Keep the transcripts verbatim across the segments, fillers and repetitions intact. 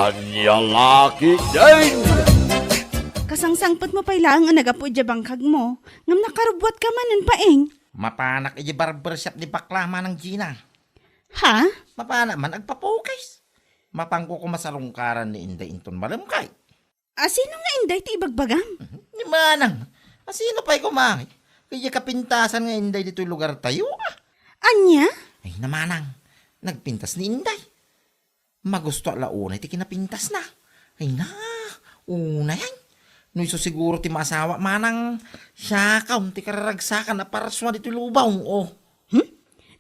Ania la ketdin? Kasangsangpetmo pay laeng a naggapu idiay bangkagmo, ngem nakarubbuatka manen, Paeng. Mapanak idiay barbershop ni bakla, Manang Gina. Ha? Mapanak man agpapukis. Mapanko koma sarungkaran ni Inday inton malem kay. Asino nga Inday ti ibagbagam? Ni Manang. Asino pay koma? Kaya kapintasan nga Inday ditoy lugartayo, ah. Ania? Ay, na Manang. Nagpintas ni Inday. Magusto la unay ti kinapintasna. Ay na, unay ay. No isu siguro ti maasawa, Manang, siakon ti kararagsakan a parsua ditoy lubong, oh. Hmm?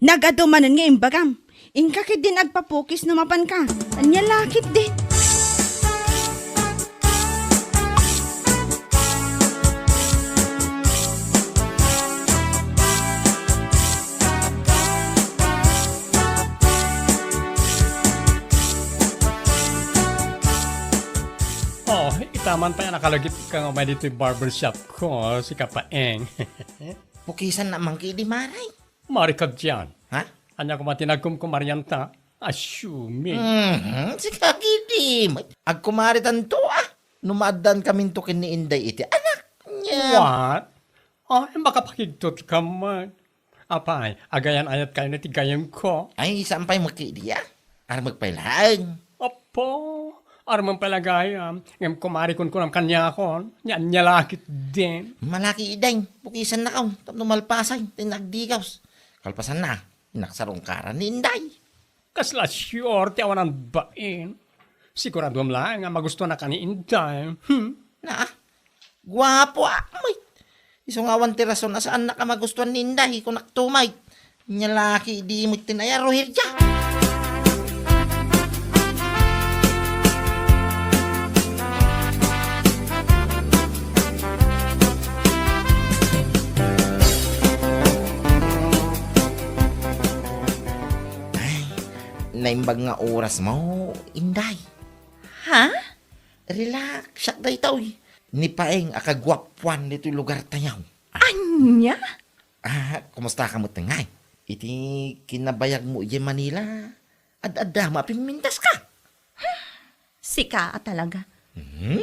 Nagadu manen nga imbagam. Inka ketdin agpapukis no mapanka. Ania la ketdin? Oh, itaman pay a nakalagipka nga umay ditoy barbershop ko, sika Paeng. Pukisannak man ketdi, Manang. Marikag diay. Ha? Ania koma ti nagkumkumarianta? Assuming. Mhm, sika ketdi. Agkumaritanto, ah. No maaddaankaminto ken ni Inday iti anak. Nya. What? Ay, makapakigtotka man. Apay, agayan-ayatkayo ti gayemko? Ay, saan pay met ketdi, ah. Armek pay laeng. Apo, armen pay la gayam. Ngem kumari kunkunam kaniakon, nia, ania la ketdin. Malaki iday, pukisannakon, tapno malpasan, ti nagdigaws. Kalpasanna, nagsarungkaran ni Inday. Kasla sure ti awanan bain. Siguraduem laeng a magustuanaka ni Inday. Hmm? Na, guapo, ah, met. Isu nga awan ti rason a saannak a magustuan ni Inday, kunakto met. Nia la ketdi met ti nayaruhirda. Ay, naimbag nga orasmo, Inday. Ha? Relax, siak daytoy. Ni Paeng a kaguapuan ditoy lugartayo. Ania? Ah, kumustaka met ngay? Iti kinabayagmo idiay Manila, ad-adda met a pimmintaska. Sika a talaga. Hmm?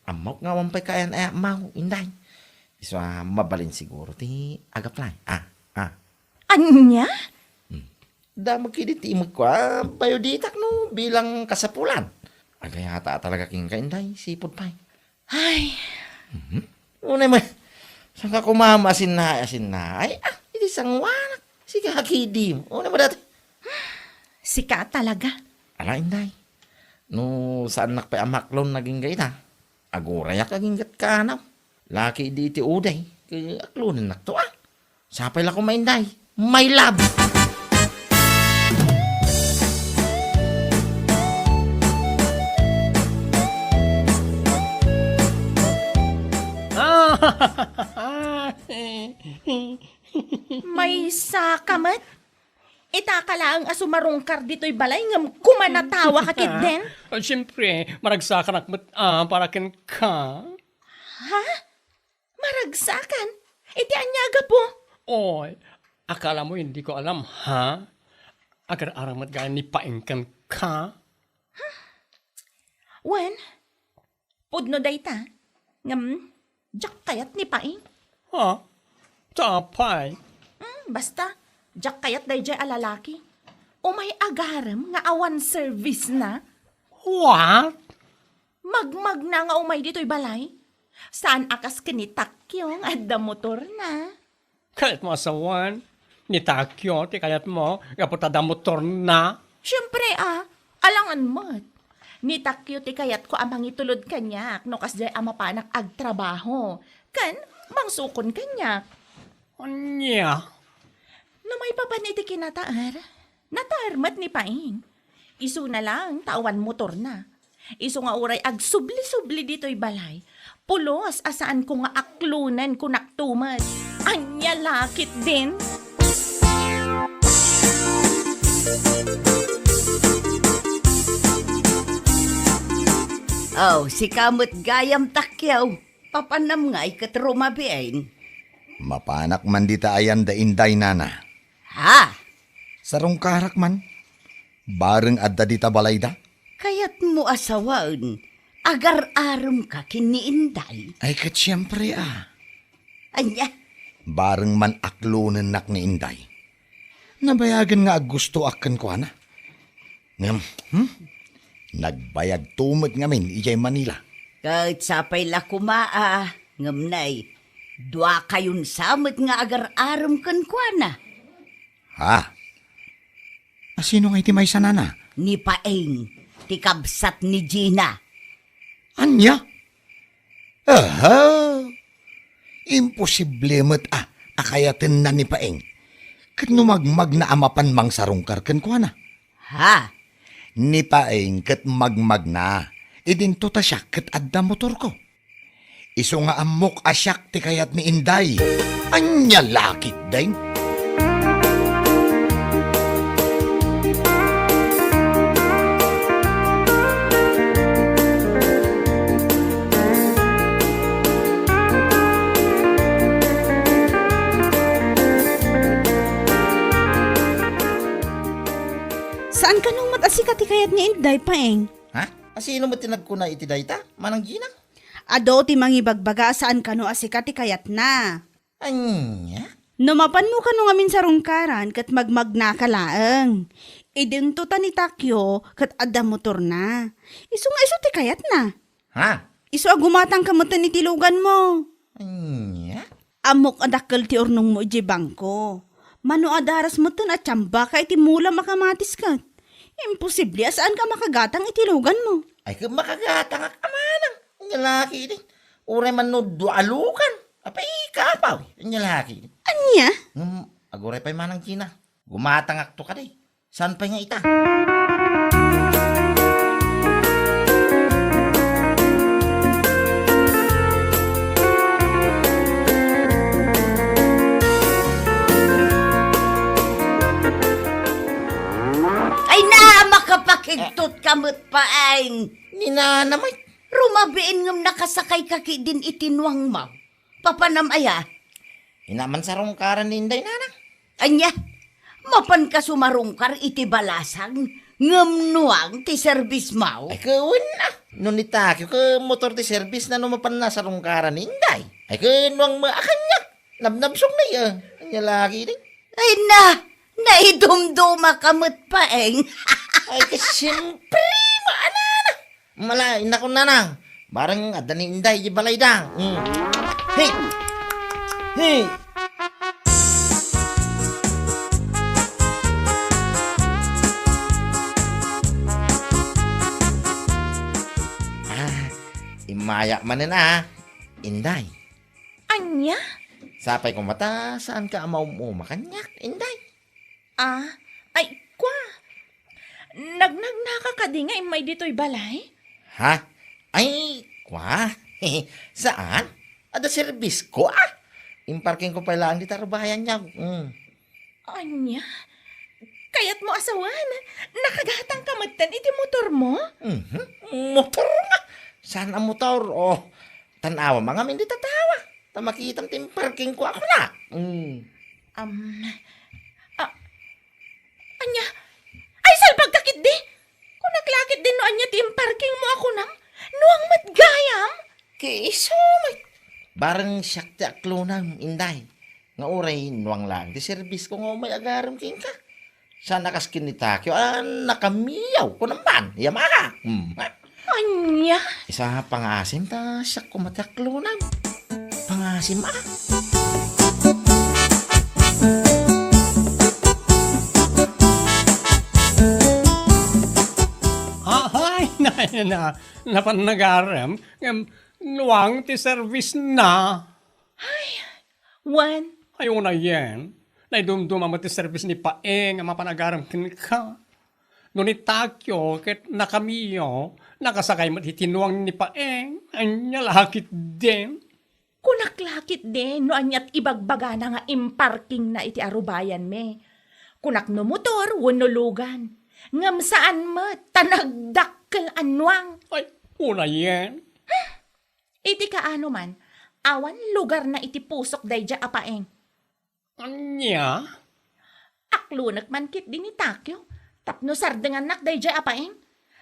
Ammok nga awan pay kaayan-ayatmo, Inday. Isu a mabalin siguro ti ag-apply. Ah, ah. Ania? Hmm. Damag ketdi ti imekko a bayo ditak no bilang kasapulan. Agayata a talaga kenka, Inday, sipud pay. Ay. Mhm. Unay met. Saan ka kumama asinna, asinna? Ay, ah, iti sanguanak. Sika ketdi. Unay met dayta. Sika talaga. Ala, Inday. No saannak pay a maklon agingga ita, agurayak agingga ti kaanaw. La ketdi iti uday, ket aklonennakto, ah. Sapay la koma, Inday. My love! Maysaka met? Ita ka laeng a sumarungkar ditoy balay ngem kumanatawaka ketdin? Ah, siempre, maragsakanak met, ah, para kenka. Ha? Maragsakan? Iti ania a gapu? Oy, akalamo indiko alam, ha? Agar-aram met gayam ni Paeng kenka? Wen, pudno dayta. Ngem, diak kayat ni Paeng. Ha? Apay? Hmm, basta, diak kayat daydiay a lalaki. Umay agarem nga awan servisna. What? Magmagna nga umay ditoy balay. Saan a kas ken ni Takyo nga adda motorna. Kayatmo a sawen, ni Takyo ti kayatmo gapu ta adda motorna? Siempre, a, alangan met. Ni Takyo ti kayatko a mangitulod kaniak no kasdiay a mapanak agtrabaho. Ken mangsukon kaniak. Ania? No maipapan iti kinataer, nataer met ni Paeng. Isuna laeng ta awan motorna. Isu nga uray agsubli-subli ditoy balay, pulos a saanko nga aklonen, kunakto met. Ania la ketdin? Oh, sika met gayam, Takyo. Papanam ngay ket rumabiin. Mapanak man dita ayan da Inday, Nana. Ha? Sarungkarak man. Bareng adda dita balayda. Kayat Kayatmo a sawen, agar-aremka ken ni Inday? Ay, ket siempre a. Ania? Bareng man aklonennak ni Inday. Nabayagen nga aggustoak kenkuana. Ngem, hmm? Nagbayagto met ngamin idiay Manila. Ket sapay la koma a, ngem nay, duakayon sa met nga agar-arem kenkuana. Ha? A, sino nga iti maysa, nana? Ni Paeng, ti kabsat ni Gina. Ania? Aha! Imposible met a, a kayatenna ni Paeng. Ket no magmagna a mapan mangsarungkar kenkuana? Ha? Ni Paeng ket magmagna. Idinto ta siak ket adda motorko. Isu nga ammok a siak ti kayat ni Inday. Ania la ketdin? Saan kano met a sika ti kayat ni Inday, Paeng? Ha? A, sino met ti nagkuna iti dayta, Manang Gina? Adu ti mangibagbaga a saan kano a sika ti kayatna. Ania? No mapanmo kano ngamin sarungkaran ket magmagnaka laeng. Idinto ta ni Takyo ket adda motorna. Isu nga isu ti kayatna. Ha? Isu a gumatangka metten iti luganmo. Ania? Ammok a dakkel ti urnongmo idiay bangko. Mano a daras metten a tiambaka iti mulam a kamatis ket. Imposible a saanka a makagatang iti luganmo. Ay, ket makagatangak a manang. Ania la ketdin? Uray man no dua a lugan. Apay, kapaw. Ania la ketdin? Ania? Ngem, aguray pay manang Gina. Gumatangakto kadi. Saan pay nga ita? Ay na, makapakigtot ka met, Paeng. Ni Nana met. Rumabiin ngem nakasakayka ketdin iti nuangmo. Papanam aya? Ina, mansarungkaran ni Inday, nana. Ania? Mapanka sumarungkar iti balasang ngem nuang ti serbismo? Ay, ket wen a. No ni Takyo ket motor ti serbisna no mapanna sarungkaran ni Inday. Ay, ket nuang met a kaniak. Nabnabsongna, a. Ania la ketdin? Ay na, naidumdumaka met, Paeng. Ay, ket siempre, maanana. Mala, innakon, nana. Bareng adda ni Inday di balayda. Hmm. Hey! Hey! Ah, immayak manen a, Inday. Ania? Sapay koma ta saanka a maum-uma kaniak, Inday. Ah, ay, kua. Nagnagnaka kadi nga immay ditoy balay? Ha? Ay, kua. Saan? Adda serbisko, a. Imparkingko pay laeng dita rubayan, nyaw. Mm. Ania? Kayatmo a sawen, nakagatangka metten iti motormo? Mhm. Motor nga. Saan a motor? Oh, tan-awam ngamin dita tawa. Ta makitam ti imparkingko a kunak. Mm. Am, a, ania? Ay, salbagka ketdi! Kunak la ketdi no ania ti imparkingmo a kunam? Nuang met gayam? Ket isu met. Bareng siak ti aklonam, Inday. Nga uray nuang laeng ti serbisko nga umay agarem kenka. Saan a kas ken ni Takyo a nakamiyaw, kunam man, Yamaha. Hmm. Ania? Isa, pangasim ta siak koma ti aklonam. Pangasim, a. Ahay, na, na, napan nagarem, ngem nuang ti servisna. Ay, wen. Ay, unayen, naidumduma met ti servis ni Paeng a mapan agarem kenka. No ni Takyo ket nakamiyo, nakasakay met iti nuang ni Paeng. Ania la ketdin? Kunak la ketdi no ania ti ibagbagana nga imparkingna iti arubayanmi. Kunak no motor wenno lugan. Ngem saan met ta nagdakkel a nuang. Ay, unayen. Iti kaano man, awan lugarna iti pusok daydiay a Paeng. Ania? Aklonek man ketdi ni Takyo tapno sardengannak daydiay a Paeng.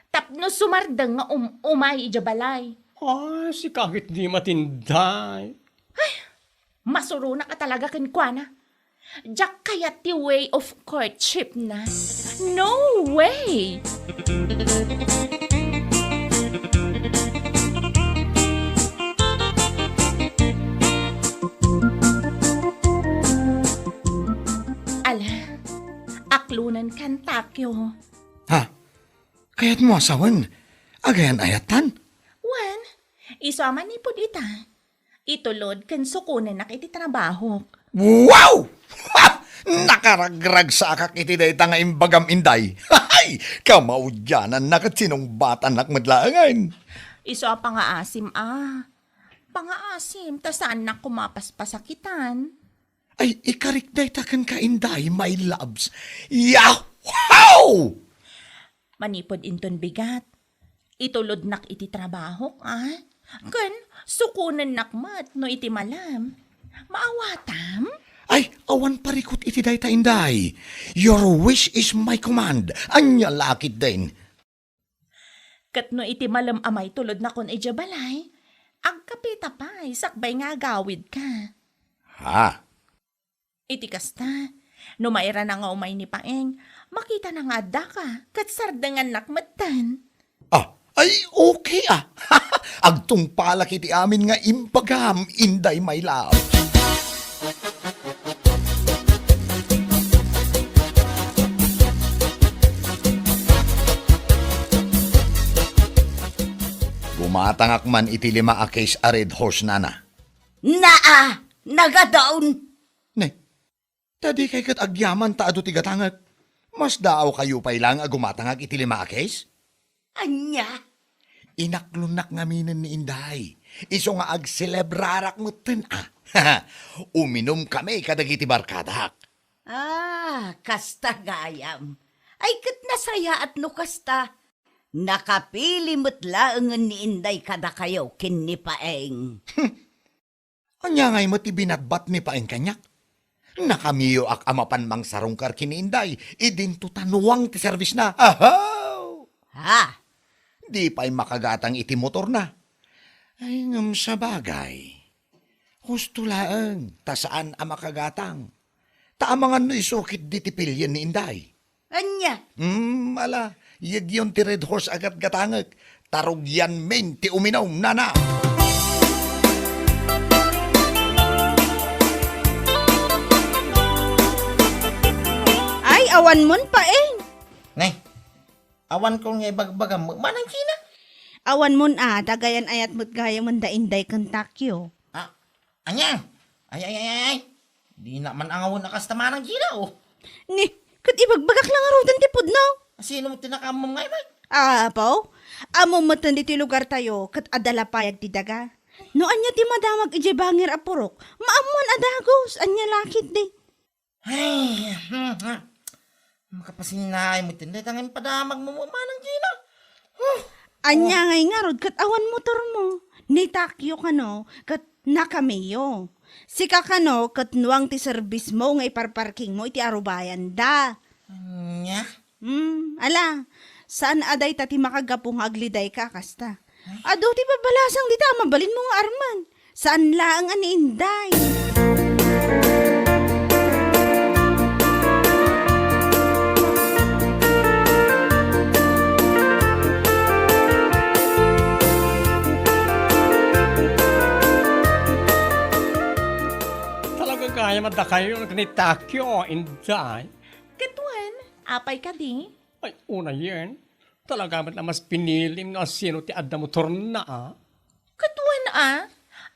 Tapno sumardeng nga um-, umay idiay balay. Ay, sika ket di matinday. Ay, masuronak a talaga kenkuana. Diak kayat ti way of courtship na. No way! Ala, aklonenkan, Takyo. Ha? Kayatmo a sawen? Agayan-ayattan? Wen, isu a manipud ita, itulod ken sukonennak iti trabahok. Wow! Ha! Nakaragragsakak iti dayta nga imbagam, Inday. Hay! Kamaudiananna ket sinungbatannak met laengen. Isu a pangaasim a. Pangaasim, ta saannak koma a paspasakitan. Ay, ikarik dayta kenka, Inday, my loves. Yahoo! Manipud inton bigat, itulodnak iti trabahok, a? Ken sukonennak met no iti malem. Maawatam? Ay, awan parikut iti dayta, Inday. Your wish is my command. Ania la ketdin? Ket no iti malem a maitulodnakon idiay balay, agkapita pay sakbay nga agawidka. Ha? Iti kasta, no mairana nga umay ni Paeng, makitana nga addaka, ket sardengannak metten. Ah, ay, okay, a. Agtungpalak iti amin nga imbagam, Inday my love. Gumatangak man iti lima a case a Red Horse, nana. Naa! Nagadaon! Ne, ta dikay ket agyaman ta adu ti gatangek. Masdaawkayo pay laeng a gumatangak iti lima a case? Ania? Inaklonnak ngaminen ni Inday. Isu nga agselebrarak metten, a. Uminumkami kadagiti barkadak. Ah, kasta gayam. Ay, ket nasayaat no kasta. Nakapili met laengen ni Inday kadakayo ken ni Paeng. Ania ngay met ti binatbat ni Paeng kaniak? Nakamiyoak a mapan mangsarungkar ken ni Inday, idinto ta nuang ti serbisna. Ahaw! Ha? Di pay makagatang iti motorna. Ay, ngem sabagay. Husto laeng, ta saan a makagatang. Ta amangan no isu ketdi ti pilien ni Inday. Ania? Hmm, ala, yegyon ti Red Horse a gatgatangek. Ta rugianmin ti uminum, nana. Ay, awanmon, Paeng. Ne, awankon nga ibagbagam, Manang Gina. Awanmon a, ta agayan-ayat met gayamen da Inday ken Takyo. Ah, ania? Ay, ay, ay, ay, ay. Dina man angawen a kasta, Manang Gina, o. Ni, ket ibagbagak la ngaruden ti pudno. Sino met ti nakaammom ngay, Mike? Apo, ammom met ditoy lugartayo, ket adda la payag ti daga. No ania ti madamag idiay bangir a purok, maammoan a dagus, ania la ketdi. Ay, hmm, hmm. Makapasinnaay met dayta nga impadamagmo, Manang Gina. Huh. Ania ngay ngarud ket awan motormo? Ni Takyo kano ket nakamiyo. Sika kano ket nuang ti serbismo nga iparparkingmo iti arubayanda. Ania? Hmm, ala, saan a dayta ti makagapu nga aglidayka a kasta. Adu ti babalasang dita a mabalinmo nga arman. Saan laeng a ni Inday. Talaga gayam a dakayo ken ni Takyo, Inday. Ket wen, apay kadi? Ay, unayen, talaga met a mas pinilim no asino ti adda motorna, a? Ket wen, a?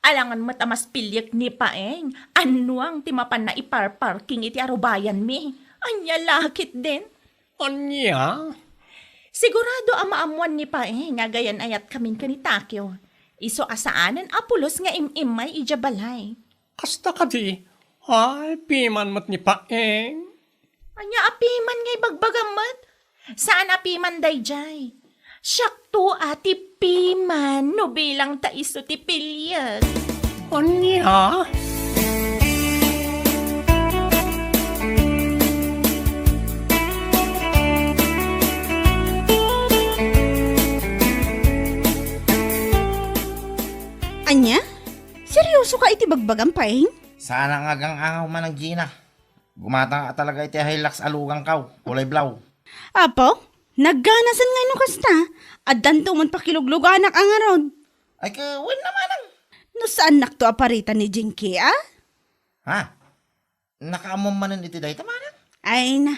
Alangan met a mas piliek ni Paeng, a nuang ti mapanna iparparking iti arubayanmi. Ania la ketdin? Ania? Sigurado a maammoan ni Paeng nga agayan-ayatkamin ken ni Takyo. Isu a saanen a pulos nga im-immay idiay balay. Kasta kadi, ay, piman met ni Paeng. Ania a piman nga ibagbagam met? Saan a piman daydiay. Siakto a ti piman no bilang ta isu ti piliek. Ania? Puso ka iti bagbagam, Paeng? Sana nga agang-angaw, Manang Gina. Gumatang a talaga iti Hilux a lugangko, kulay blaw. Apo, nagganasen nga no kasta. Addanto man pakilugluganak a ngarud. Ay, ka, wen na, Manang. No saannakto a paritan ni Jinky, a? Ha? Nakaammo manen iti dayta, Manang? Ay na,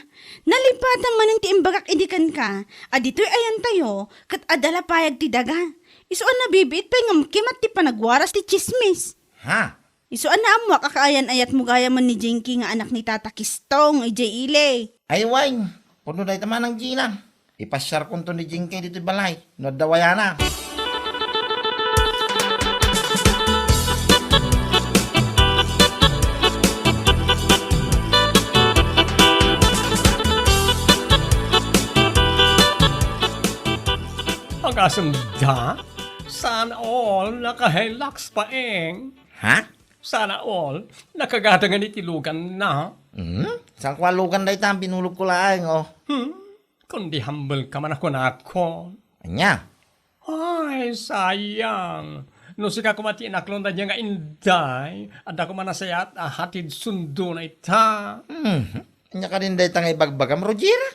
nalipatan manen ti imbagak idi kenka, a ditoy ayantayo, ket adda la payag ti daga. Isu a nabibiit pay ngem kimat ti panagwaras ti tsismis. Ha? Isu a naammoak a kaayan-ayatmo gayam ni Jinky nga anak ni Tata Kistong, idiay ili. Ay, wen, pudno dayta, Manang Gina. Ipasiarkonto ni Jinky ditoy balay, no adda wayana. Agasem da? Sana all, naka-Hilux, Paeng. Ha? Sana all, nakagatangan iti luganna. Hmm? Saan ko a lugan dayta? Binulogko laeng, oh. Hmm? Kundi humble ka man a kunakon. Ania? Ay, sayang. No sika koma ti inaklon daydiay nga inday, adda koma nasayaat a hatid sundona ita. Hmm. Ania kadin dayta nga ibagbagam, Rogera?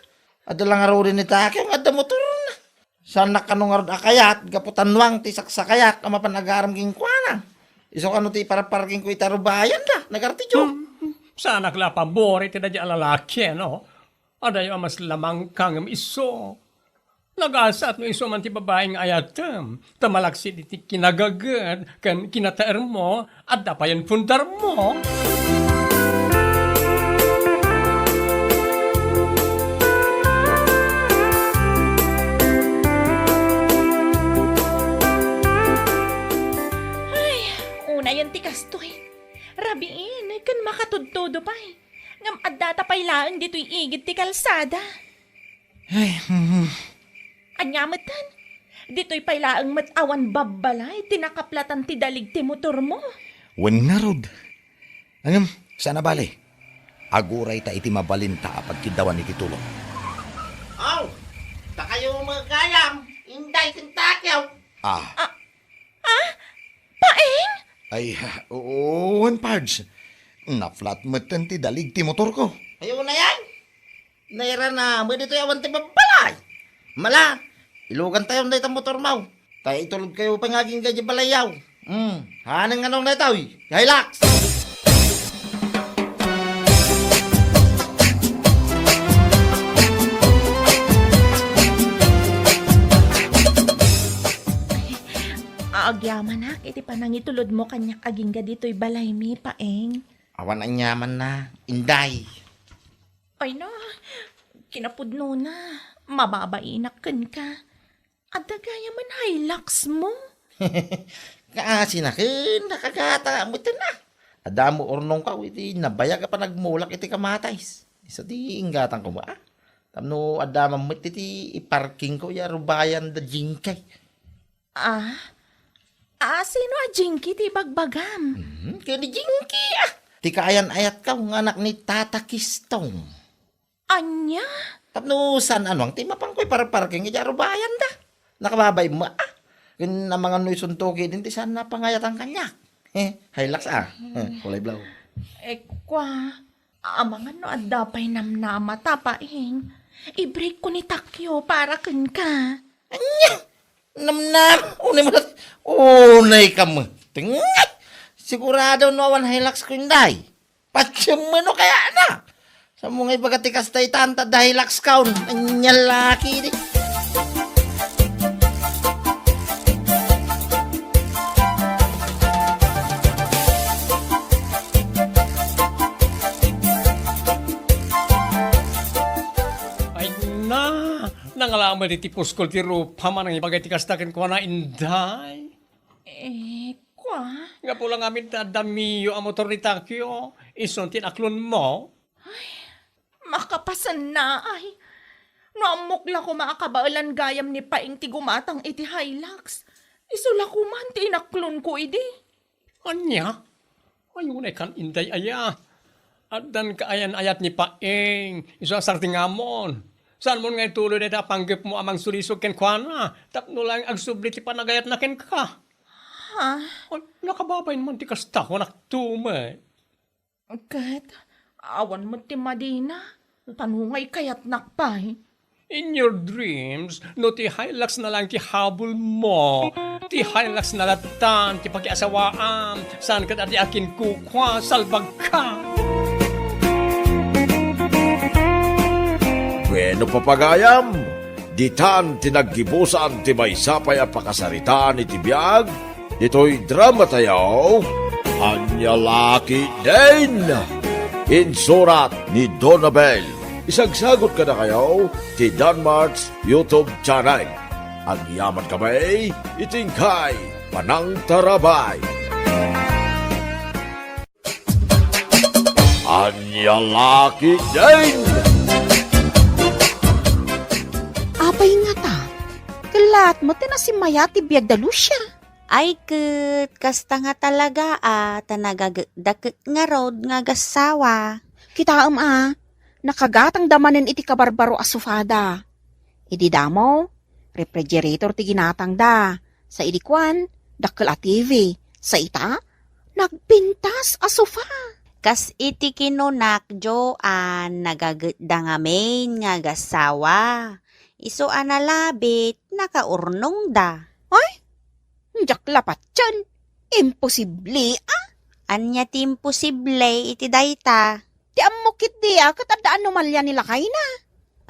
Adda la ngaruden ni Takeo nga adda motorna. Saannak kano ngarud a kayat gapu ta nuang ti saksakayak a mapan agaram kenkuana. Isu kano ti iparaparkingko ita rubayanda, nagartiyo. Hmm. Saanak la a pabor iti daydiay a lalaki, no? Adayo a mas lamangka ngem isu. Nagasaat no isu man ti babai nga ayatem, ta malaksid iti kinagaged ken kinataermo, adda payen pundarmo. Ay, unayen ti kastoy. Rabiin ken makatudtudo pay. Ngem addata pay laeng ditoy igid ti kalsada. Ay, mhm. Ania metten? Ditoy pay laeng met awan babbalay ti nakaplatan ti dalig ti motormo. Wen ngarud. Ngem, saan a bale. Agurayta iti mabalinta a pagkiddawan iti tulong. Aw, dakayo met gayam, Inday ken Takeo. Ah. Ah, Ah? Paeng? Ay, wen, Pards. Naplat metten ti dalig ti motorko. Ay, unayen. Nairana, met ditoy awan ti babbalay. Mala, ilugantayon dayta motormo. Ta itulodkayo pay nga agingga idiay balayyo. Hmm, haaneng ngarud daytoy. Hilux! Agyamanak iti panangitulodmo kaniak agingga ditoy balaymi, Paeng. Awan aniamanna, Inday. Ay na, kinapudnona, mababainak kenka. Adda gayam Hiluxmo? Kaasina ken nakagata metten a. Adda mo urnongko iti nabayag a panagmulak iti kamatis. Isu ti inggatangko met a. Tapno adda man met iti iparkingko ya rubayan da Jinky. Ah? Ah, sino a Jinky ti ibagbagam? Hmm, ken ni Jinky a. Ti kaayan-ayatko nga anak ni Tata Kistong. Ania? Tapno saan a nuang ti mapanko iparparking idiay arubayanda. Nakababain met a. Ken amangan no isunto ketdin ti saan a pangayatan kaniak. He, Hilux a. He, kulay blaw. Eh, kua, amangan no adda pay namnamata, Paeng. I-break ko ni Takeo para kenka. Ania? Namnama? Unay met. Unay ka met. Tingay! Sigurado no awan Hiluxko, Inday. Patiem no kayatna. Saan mo nga ibaga ti kasta itan ta adda Hiluxkaon? Ania laki di. Ay na, nangalaman iti puskol ti rupa, manang ibaga ti kasta kenkuana, Inday. Eh, kua? Gapu la ngamin ta adda Mio a motor ni Takeo, isu ti inaklonmo. Ay, makapasenna ay. No ammok la koma a kabaelan gayam ni Paeng ti gumatang iti Hilux, isu la koma ti inaklonko idi. Ania? Ay, unay kan Inday aya. Addan kaayan-ayat ni Paeng, isu a sartingamon. Saanmon nga ituloy dayta a panggepmo a mangsulisog kenkuana, tapno laeng agsubli ti panagayatna kenka. Ah. Ay, nakababain man ti kasta, kunak tumet. Ket awan met ti madina. Tano nga ikayatnak pay. In your dreams, no ti Hilux na lang ti habol mo, ti Hilux na lattan ti pakiasawaam, saan ket adi a kinkukua, salbag ka. Bueno, papagayam, ditan ti naggibusan ti maysa pay a pakasaritaan iti biag ditoy drama tayo, Ania La Ketdin. Insurat ni Donabel. Isagsagot kadakayo ti Danmart's YouTube channel. Agyaman kami iti inkay panangtarabay. Ania La Ketdin. Apay ngata? Kellat met ti nasimmayat ti biag da Lucia. Ay ket, kasta nga talaga a, ta nagagekda ket ngarud nga agassawa. Kitaem a, nakagatangda manen iti kabarbaro a sofada. Idi damo, refrigerator ti ginatangda. Sa idi kuan, dakkel a T V. Sa ita, nagpintas a sofa. Kas iti kinunak, Joan, nagagekda ngamin nga agassawa. Isu a nalabit, nakaurnongda. Ay, diak la patien. Imposible, a? Ania ti imposible iti dayta? Ti ammok ketdi a ket adda anomalia ni lakayna.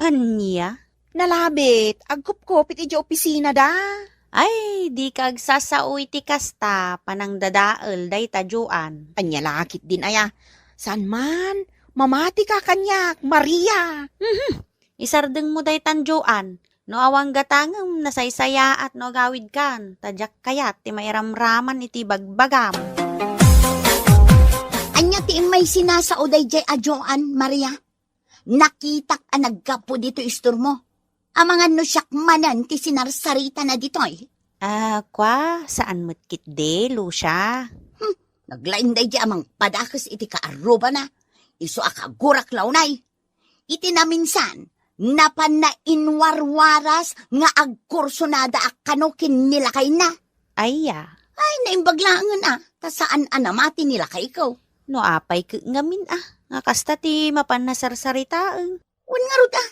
Ania? Nalabit, agkupkupit idiay opisinada. Ay, dika agsasao iti kasta, panangdadael dayta Joan. Ania la ketdin aya? Saan man, mamatika kaniak, Maria. Mhm. Isardengmo daytan, Joan. No awan gatangem, nasaysayaat no agawidkan, ta diak kayat ti mairamraman iti bagbagam. Ania ti immay sinasao daydiay a Joan, Maria? Nakitak a naggapu ditoy istormo. Amangan no siak manen ti sinarsaritana ditoy. Ah, kua, saan met ketdi, Lucia? Hmm, naglaing daydiay a mangpadakes iti kaarrubana. Isu a kagurak la unay. Iti naminsan, napanna inwarwaras nga agkursonada a kano ken ni lakayna. Aya. Ay, naimbag laengen a, ta saan a namati ni lakayko. No apay ket ngamin a, nga kasta ti mapanna sarsaritaen. Wen ngarud a,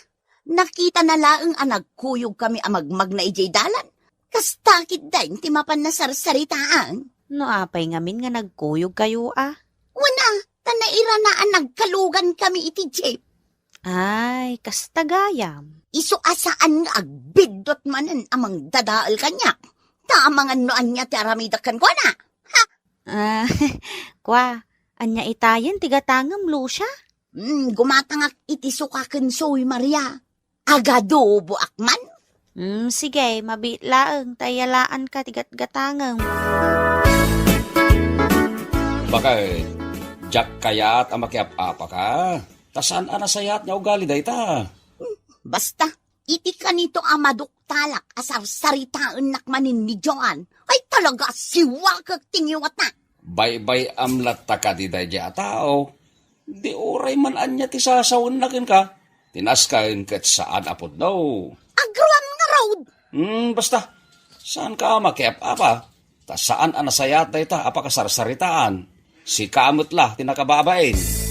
nakitana laeng a nagkuyogkami a magmagna idiay dalan. Kasta ketdin ti mapanna sarsaritaen. No apay ngamin nga nagkuyogkayo a? Wen a, ta nairana a nagkalugankami iti jeep. Ay, kasta gayam. Isu a saan nga agbiddut manen a mangdadael kaniak. Ta amangan no ania ti aramidek kenkuana. Ha? Ah, kua, ania itayen ti gatangem, Lucia? Hmm, gumatangak iti suka ken soy, Maria. Agadoboak man. Hmm, sige, mabiit laeng ta iyalaanka ti gatgatangem. Bakay, diak kayat a makiap-apaka. Ta saan a nasayaat nga ugali dayta. Hmm, basta, iti kanito a maduktalak a sarsaritaennak manen ni Joan, ay talaga a siwakek ti ngiwatna. Baybay-am latta kadi daydiay a tao. Di uray man ania ti sasawenna kenka, ti nasken ket saan a pudno. Agroam ngarud! Hmm, basta, saanka a makiap-apa, ta saan a nasayaat dayta a pakasarsaritaan. Sika met la ti nakababain.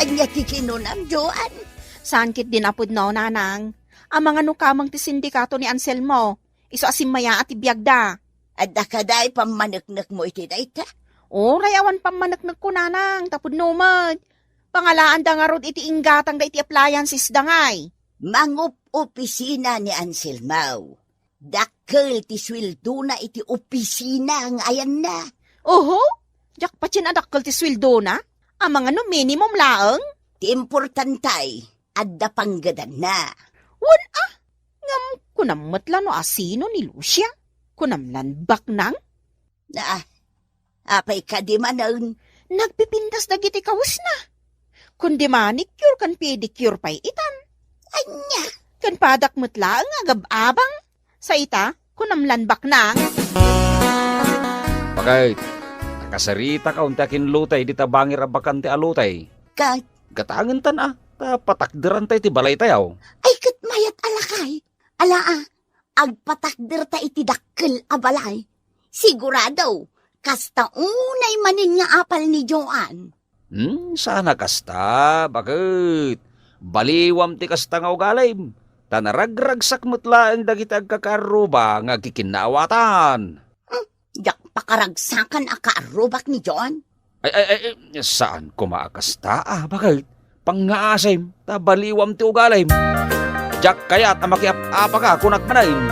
Ania ti kinunam, Joan? Saan ketdin a pudno, nanang. Amangan no kameng ti sindikato ni Anselmo. Isu a simmayaat ti biagda. Adda kadi pammaneknekmo iti dayta? Uray awan pammaneknekko, nanang, ta pudno met. Pangalaanda ngarud iti inggatangda iti appliancesda ngay. Mangup-opisina ni Anselmo. Dakkel ti sueldona iti opisina nga ayanna. Oho? Diak patien a dakkel ti sueldona? Amangan no minimum laeng? Ti importante, adda panggedanna. Wen a, ngem kunam met la no asino ni Lucia? Kunam lan baknang? Ah, apay kadi manen? Nagpipintas dagiti kawesna. Kundi manicure ken pedicure pay itan. Ania? Ken padak met laeng nga agab-abang. Sa ita, kunam lan baknang. Bakay, nakasaritaka unta ken Lutay dita bangir a bakante a lutay. Ket? Gatangentan a, ta patakderanta iti balaytayo. Ay, ket mayat a lakay. Ala a, agpatakderta iti dak- a balay. Sigurado, kasta unay manen nga apal ni Joan. Hmm, saan a kasta, baket? Baliwam ti kasta nga ugalim, ta naragragsak met laeng dagiti agkakaarruba nga agkikinnaawatan. Hmm, diak pakaragsakan a kaarrubak ni Joan. Ay, ay, ay, ay, saan koma a kasta, a, baket? Pangngaasim, ta baliwam ti ugalim. Diak kayat a makiap-apaka, kunak manen.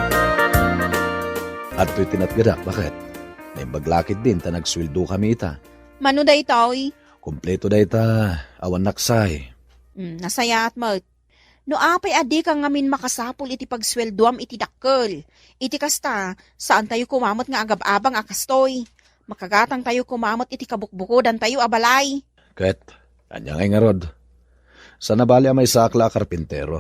Adtoy ti natgadak, baket? Naimbag la ketdin ta nagsueldo kami ita. Mano daytoy? Kompleto dayta, awan naksay. Hmm, nasayaat met. No apay a dika ngamin makasapul iti pagsueldoam iti dakkel. Iti kasta, saantayo koma met nga agab-abang a kastoy. Makagatangtayo koma met iti kabukbukodantayo a balay. Ket, ania ngay ngarud? Saan a bali a maysaak la a karpintero.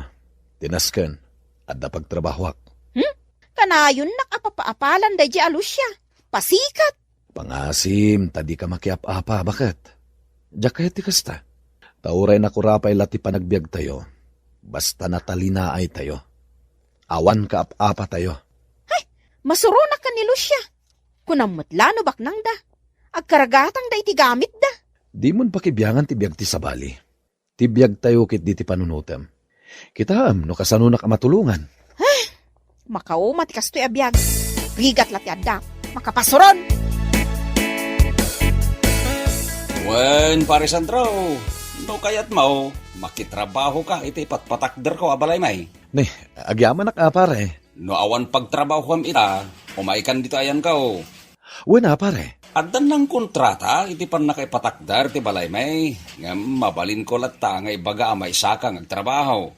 Ti nasken, adda pagtrabahoak. Hmm? Kanayonnak a papaapalan daydiay a Lucia. Pasikat! Pangngaasim, ta dika makiap-apa, baket? Diak kayat ti kasta. Ta uray nakurapay la ti panagbiagtayo, basta natalinaaytayo. Awan kaap-apatayo. Hay, masuronak ken ni Lucia. Kunam met la no baknangda. Agkaragatangda iti gamitda. Dimon pakibiangan ti biag ti sabali. Ti biagtayo ketdi ti panunotem. Kitaem no kasanonak a matulongan. Makauma ti kastoy a biag. Rigat la ti adda. Makapasuron! Wen, Pare Sandro, no kayatmo, makitrabahoka iti patpatakderko a balay, may. Ne, agyamanak a, pare. No awan pagtrabahoam ita, umaykan ditoy ayanko. Wen a, pare. Addan nangkontrata iti pannakaipatakder ti balay, may. Ngem mabalinko latta nga ibaga a maysaka nga agtrabaho.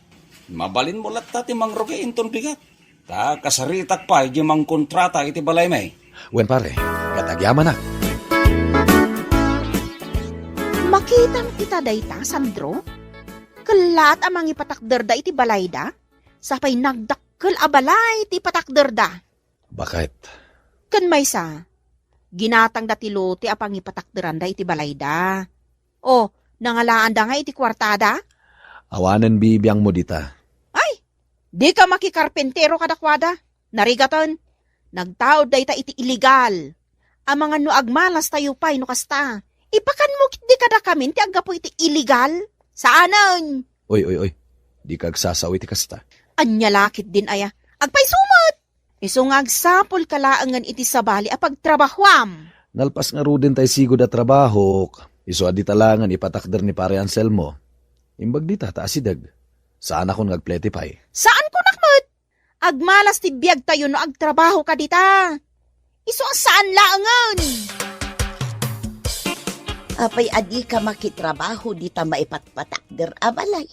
Mabalinmo latta ti mangrugi inton bigat. Ta kasaritak pay di mangkontrata iti balay, may. Wen, pare. Ket agyamanak. Makitam ita dayta, Sandro? Kellaat a mangipatakderda iti balayda? Sapay nagdakkel a balay ti ipatakderda. Baket. Ken maysa, ginatangda ti lote a pangipatakderanda iti balayda. O, nangalaanda nga iti kuartada? Awanen bibiangmo dita. Ay, dika makikarpintero kadakuada. Narigaten, nagtaud dayta iti illegal. Amangan no agmalastayo pay no kasta. Ipakanmo ketdi kadakamin ti aggapu iti illegal? Saanen! Oy, oy, oy. Dika agsasao iti kasta. Ania la ketdin aya? Agpayso met! Isu nga agsapulka laengen iti sabali a pagtrabahoam. Nalpas ngaruden tay sigud a trabahok, isu a dita laengen ipatakder ni Pare Anselmo. Imbag dita ta asideg. Saanakon nga agplete pay. Saan kunak met? Agmalas ti biagtayo no agtrabahoka dita. Isu a saan laengen. Apay a dika makitrabaho dita maipatpatakder a balay?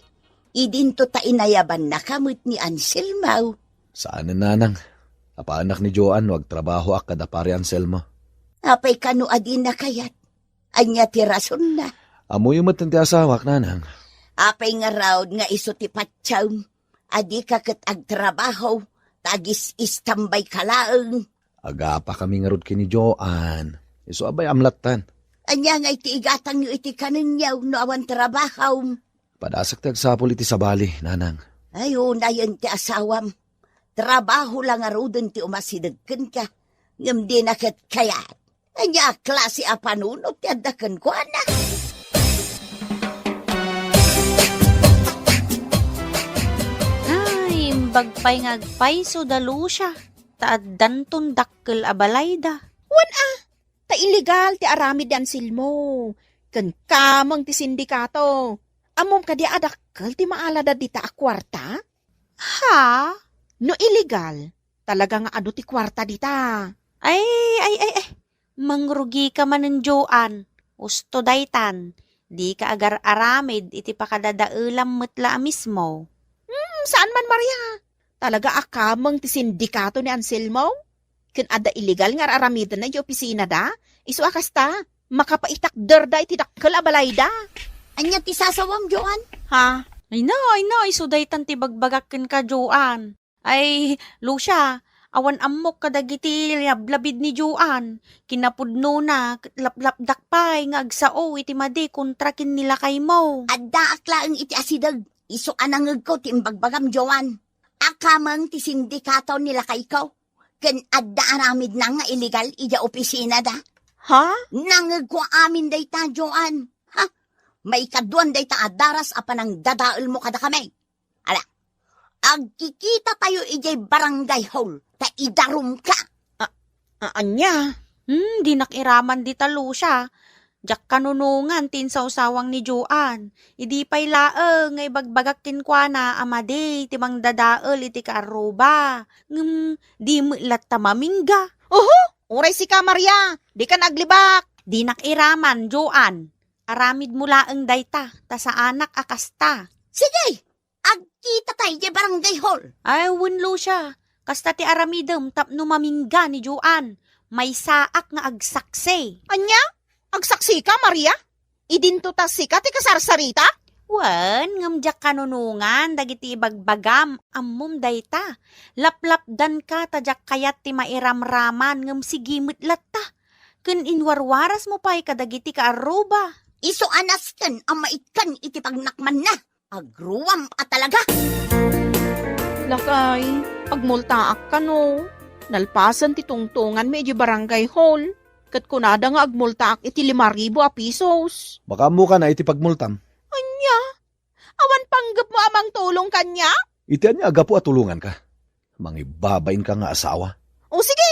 Idinto ta inayabannaka met ni Anselmo. Saanen, nanang. Apaannak ni Joan no agtrabahoak kada Pare Anselmo. Apay kano a dina kayat? Ania ti rasonna? Ammoyo met ti asawak, nanang. Apay ngarud nga isu ti patiem? A dika ket agtrabaho, ta agis-istanbayka laeng. Agapakami ngarud ken ni Joan. Isu a bay-am lattan. Ania ngay ti igatangyo iti kanenyo no awan trabahom? Padasak ti agsapul iti sabali, nanang. Ay, unayen ti asawam. Trabaho la ngaruden ti umasideg kenka, ngem dina ket kayat. Ania a klase a panunot ti adda kenkuana? Ay, imbag pay nga agpayso da Lucia, ta addanton dakkel a balayda. Wen a, ta illegal ti aramid ni Anselmo. Ken kameng ti sindikato. Ammom kadi a dakkel ti maalada dita a kuarta? Ha? No illegal, talaga nga adu ti kuarta dita. Ay, ay, ay, ay. Mangrugika manen, Joan. Usto daytan. Dika agar-aramid iti pakadadaelam met la a mismo. Hmm, saan man, Maria. Talaga a kameng ti sindikato ni Anselmo? Ken adda illegal nga ar-aramidenna iti opisinada? Isu a kasta, makapaitakderda iti dakkel a balayda. Ania ti sasawam, Joan? Ha? Ay na, ay na, isu daytan ti bagbagak kenka, Joan. Ay, Lucia, awan ammok kadagiti lablabid ni Joan. Kinapudnona, ket laplapdak pay nga agsao iti madi kontra ken ni lakaymo. Addaak laeng iti asideg. Isu a nangegko ti imbagbagam, Joan. A kameng ti sindikato ni lakayko. Ken adda aramidna nga illegal idiay opisinada. Ha? Nangegko amin dayta, Joan. Ha? Maikaduan dayta a daras a panangdadaelmo kadakami. Ala, agkikitatayo idiay barangay hall, ta idarumka. A-, ania? Hmm, dinak iraman dita, Lucia. Diak kanunongan ti insawsawang ni Joan. Idi pay laeng nga ibagbagak kenkuana a madi ti mangdadael iti kaarruba. Ngem di met latta mamingga. Oho! Uray sika, Maria, dikan aglibak. Dinak iraman, Joan. Aramidmo laeng dayta, ta saanak a kasta. Sige, agkitata idiay barangay hall. Ay, wen, Lucia. Kasta ti aramidem tapno mamingga ni Joan. Maysaak nga agsaksi. Ania? Agsaksika, Maria? Idinto ta sika ti kasarsarita? Wen, ngem diak kanunongan dagiti ibagbagam, ammom dayta. Laplapdanka ta diak kayat ti mairamraman, ngem sige met latta. Ken inwarwarasmo pay kadagiti kaarruba. Isu a nasken a maikkan iti pagnakmanna. Agruam a talaga! Lakay, agmultaak kano. Nalpasen ti tungtonganmi idiay barangay hall. Ket kunada nga agmultaak iti lima ribu a pisos. Makaammokan a iti pagmultam. Ania? Awan panggepmo a mangtulong kaniak? Iti ania a gapu a tulonganka? Mangibabainka nga asawa. O sige,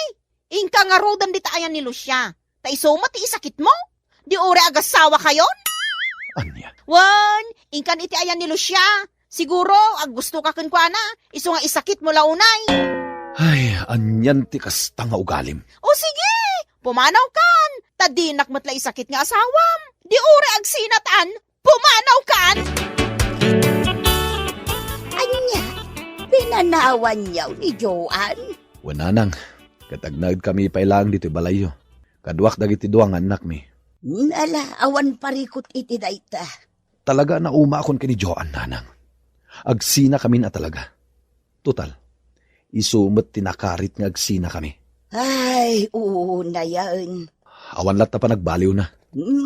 inka ngaruden dita ayan ni Lucia. Ta isu met ti isakitmo. Di uray agasawakayon? Ania? Wen, inkan iti ayan ni Lucia. Siguro, aggustoka kenkuana. Isu nga isakitmo la unay. Ay, anian ti kasta nga ugalim? O sige, pumanawkan. Ta dinak met la isakit nga asawam. Di uray agsinatan. Pumanawkan! Ania? Pinanawanyo ni Joan? Wen, nanang, ket agnaedkami pay laeng ditoy balayyo. Kaduak dagiti dua nga annakmi. Ala, awan parikut iti dayta. Talaga a naumaakon ken ni Joan, nanang. Agsinakamin a talaga. Total, isu met ti nakarit nga agsinakami. Ay, unayen. Awan latta panagbaliwna.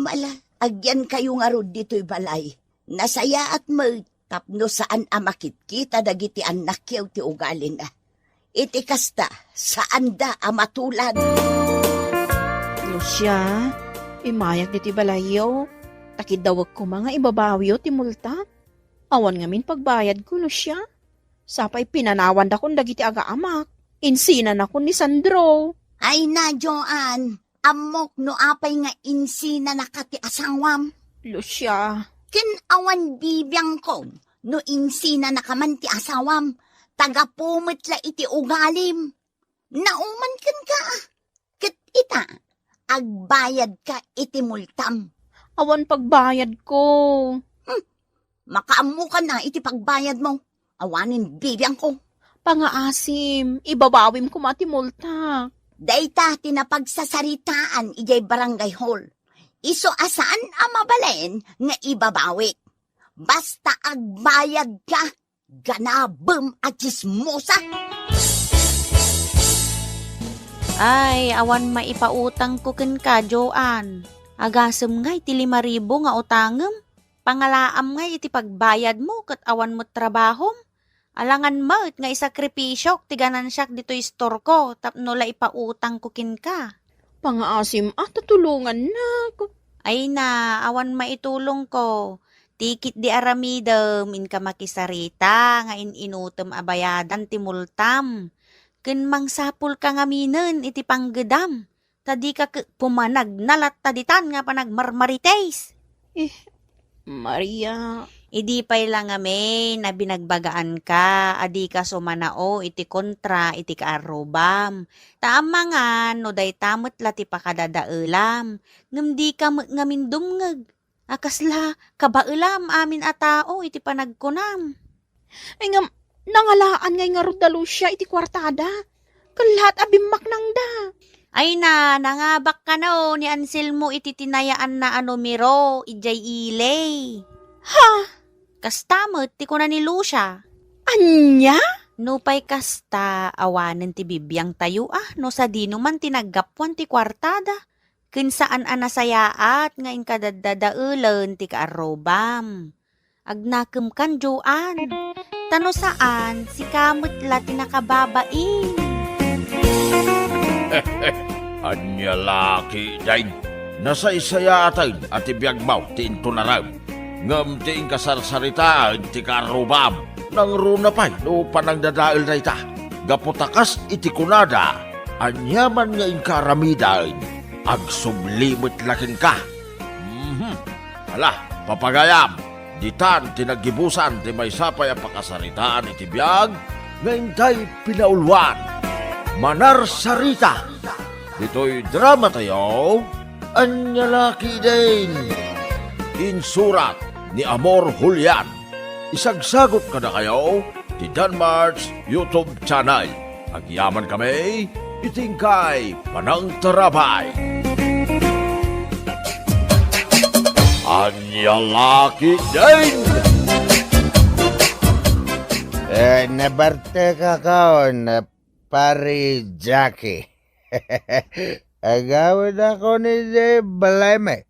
Mala, agyankayo ngarud ditoy balay. Nasayaat met tapno saan a makitkita dagiti annakyo ti ugalina. Iti kasta, saanda a matulad. Lucia, imayak ditoy balayyo. Ta kiddawek koma nga ibabawiyo ti multa. Awan ngamin pagbayadko, Lucia. Sapay pinanawandakon dagiti agaamak. Insinanakon ni Sandro. Ay na, Joan, ammok no apay nga insinanaka ti asawam. Lucia. Ken awan bibiangko no insinanaka man ti asawam, ta gapu met la iti ugalim. Nauman kenka, ket ita, agbayadka iti multam. Awan pagbayadko. Hmm, makaammokan a iti pagbayadmo. Awanen bibiangko. Pangaasim, ibabawim koma ti multa. Dayta ti napagsasaritaan idiay barangay hall. Isu a saan a mabalin nga ibabawik. Basta agbayadka, ganabem a tsismosa! Ay, awan maipautangko kenka, Joan. Agasem ngay ti lima ribu nga utangem? Pangalaam ngay iti pagbayadmo ket awan met trabahom? Alangan met nga isakripisiok ti ganansiak ditoy istorko tapno la ipautangko kenka. Pangaasim a ta tulongannak. Ay na, awan maitulongko. Ti ketdi aramidem, inka makisarita nga in-inutem a bayadan ti multam. Ken mangsapulka ngaminen iti panggedam. Ta dika ke-, pumanagna latta ditan nga panagmarmarites. Eh, Maria. Idi pay la ngamin a binagbagaanka a dika sumanao iti kontra iti kaarrubam. Ta amangan no dayta met la ti pakadadaelam, ngem dika met ngamin dumngeg. A kasla kabaelam amin a tao iti panagkunam. Ay ngem, nangalaan ngay ngarud da Lucia iti kuartada. Kellaat a bimmaknangda. Ay na, nangabak kano ni Anselmo iti tinayaanna a numero, idiay ili. Ha? Kasta met ti kuna ni Lucia. Ania? Nupay kasta, awanen ti bibiangtayo a, no sadino man ti naggapuan ti kuartada. Ken saan a nasayaat nga inka daddadaelen ti kaarrubam. Agnakemkan, Joan. Ta no saan, sika met la ti nakababain. Ania la ketdin? Nasaysayaaten a ti biagmo ti intunarem, ngem ti inkasarsaritaen ti kaarrubam. Nangruna pay no panangdadael dayta. Gapu ta kas iti kunada, aniaman nga inka aramiden, agsubli met la kenka. Mhm. Ala, papagayam, ditan ti naggibusan ti maysa pay a pakasaritaan iti biag nga intay pinauluan. Manarsarita. Ditoy dramatayo, Ania la ketdin? Insurat ni Amor Julian. Isagsagut kadakayo ti Danmart's YouTube channel. Agyamankami iti inkay panangtarabay. Ania la ketdin? Eh, nabartekakon, Pari Jackie. Agawidakon idiay balaymi.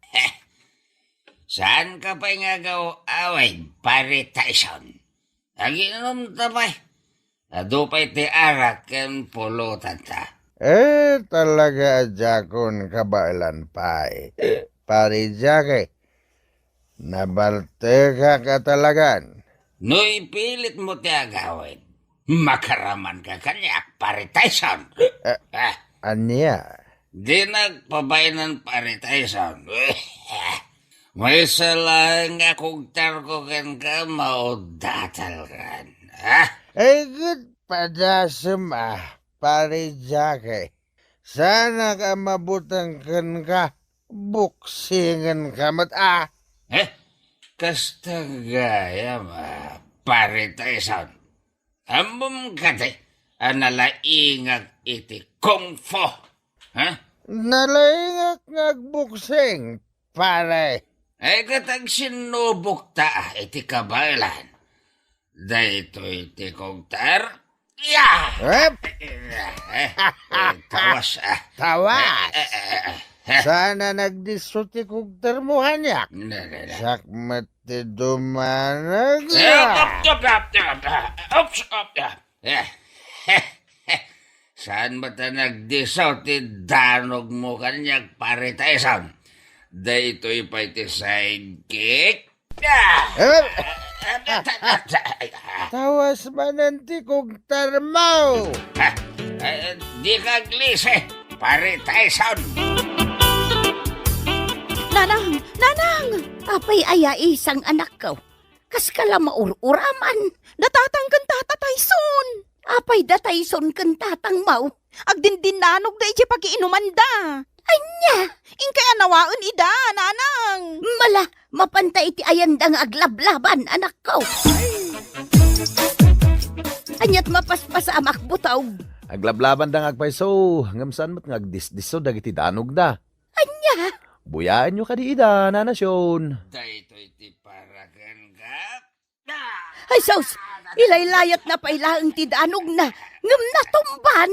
Saanka pay nga agaw-awid, Pari Tyson. Aginomta pay. Adu pay ti arak ken pulotanta. Eh, talaga a diakon kabaelan pay, Pari Jackie. Nabartekak a talagan. No ipilitmo ti agawid, makaramanka kaniak, Pari Tyson. Eh, Ah, ania? Dinak pabaenan, Pari Tyson. Maysa laeng nga kugtarko kenka, maudatalkan. Ah? Ay, ket padasem, ah, Pari Jackie. Saanak a mabuteng kenka, buksingenka met, ah. Eh? Kasta gayam, ah, Pari Tyson. Ammom kadi a nalaingak iti kung fu? Ha? Nalaingak nga agbuksing, pare. Ay, ket agsinnubokta iti kabaelan. Daytoy ti kugtar. Ya! Ep! Eh, eh, tawas, ah. Tawas! Eh, eh, eh, eh. Saan a nagdisso ti kugtarmo kaniak? Ne, ne, ne. Siak met ti dumanag. Eh, op, op, op, op, op. Oops, op, op. Eh. Saan met a nagdisso ti danogmo kaniak, Pare Tyson? Daytoy pay ti sidekick. Ah! Eh? Tawas manen ti kugtarmo! Ah, eh, dika aglisi, Pare Tyson! Nanang! Nanang! Apay aya isang anakko? Kaska la maur-uraman? Da Tatang ken Tata Tyson! Apay da Tyson ken Tatangmo? Agdindinanogda idiay pagiinumanda. Ania? Inkay a nawaen ida, Nanang. Mala, mapanta iti ayanda nga aglablaban, anakko. Aniat mapaspasamak, butog? Aglablabanda nga agpayso, ngem saan met nga agdisdisso dagiti danogda. Ania? Buyaenyo kadi ida, Nana Sion. Daytoy ti para kenka. Ay, sus! Ilaylayatna pay laeng ti danogna, ngem natumban!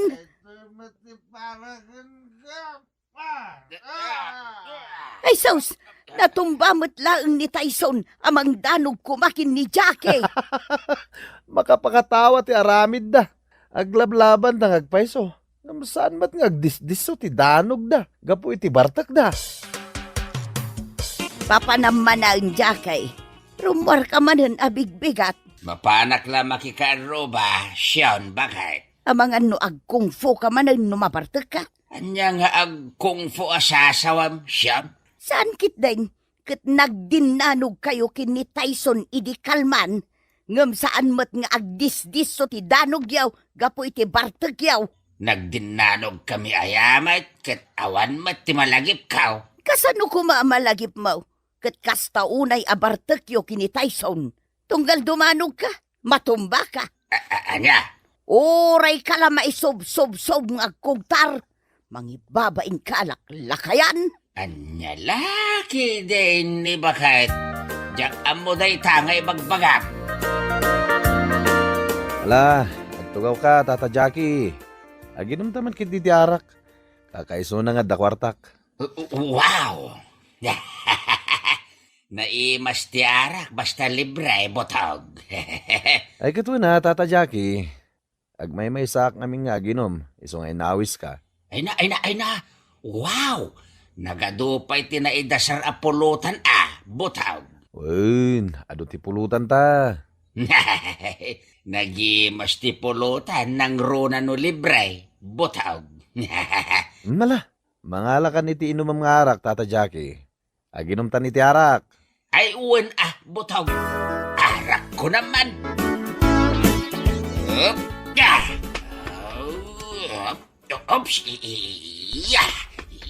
Ay, sus! Natumba met laeng ni Tyson a mangdanog koma ken ni Jackie. Makapakatawa ti aramidda. Aglablabanda nga agpayso. Ngem saan met nga agdisdisso ti danogda gapu iti bartekda. Papanam manen, Jackie. Rummuarka manen a bigbigat. Mapanak la makikaarruba, Sion, baket. Amangan no agkungfu ka manen no mabartekka. Ania nga agkungfu a sasawam, Sion? Saan ketdin, ket nagdinnanogkayo ken ni Tyson idi kalman, ngem saan met nga agdisdisso ti danogyo gapu iti bartekyo. Nagdinnanogkami aya met, ket awan met ti malagipko. Kasano koma a malagipmo? Ket kasta unay a bartekyo ken ni Tyson. Tunggal dumanogka, matumbaka. A-, a-, ania? Urayka la maisubsubsob nga agkugtar, mangibabainka a laklakayan. Ania la ketdin, baket? Diak ammo dayta nga ibagbagam. Ala, agtugawka, Tata Jackie. Aginomta man ketdi ti arak. Kakaisuna nga adda kuartak. Wow! Naimas ti arak, basta libre, butog. Ay, ket wen a, Tata Jackie. Agmaymaysaak ngamin nga aginom, isu nga inawiska. Ay na, ay na, ay na! Wow! Nagadu pay ti naidasar a pulutan a, butog. Wen, adu ti pulutan ta. Nagimas ti pulutan nangruna no libre, butog. Mala, mangalakan iti inumem nga arak, Tata Jackie. Aginumtan iti arak. Ay, wen a, butog. Arak ko naman. Up, ah. Up, oops, i-, i-, iya,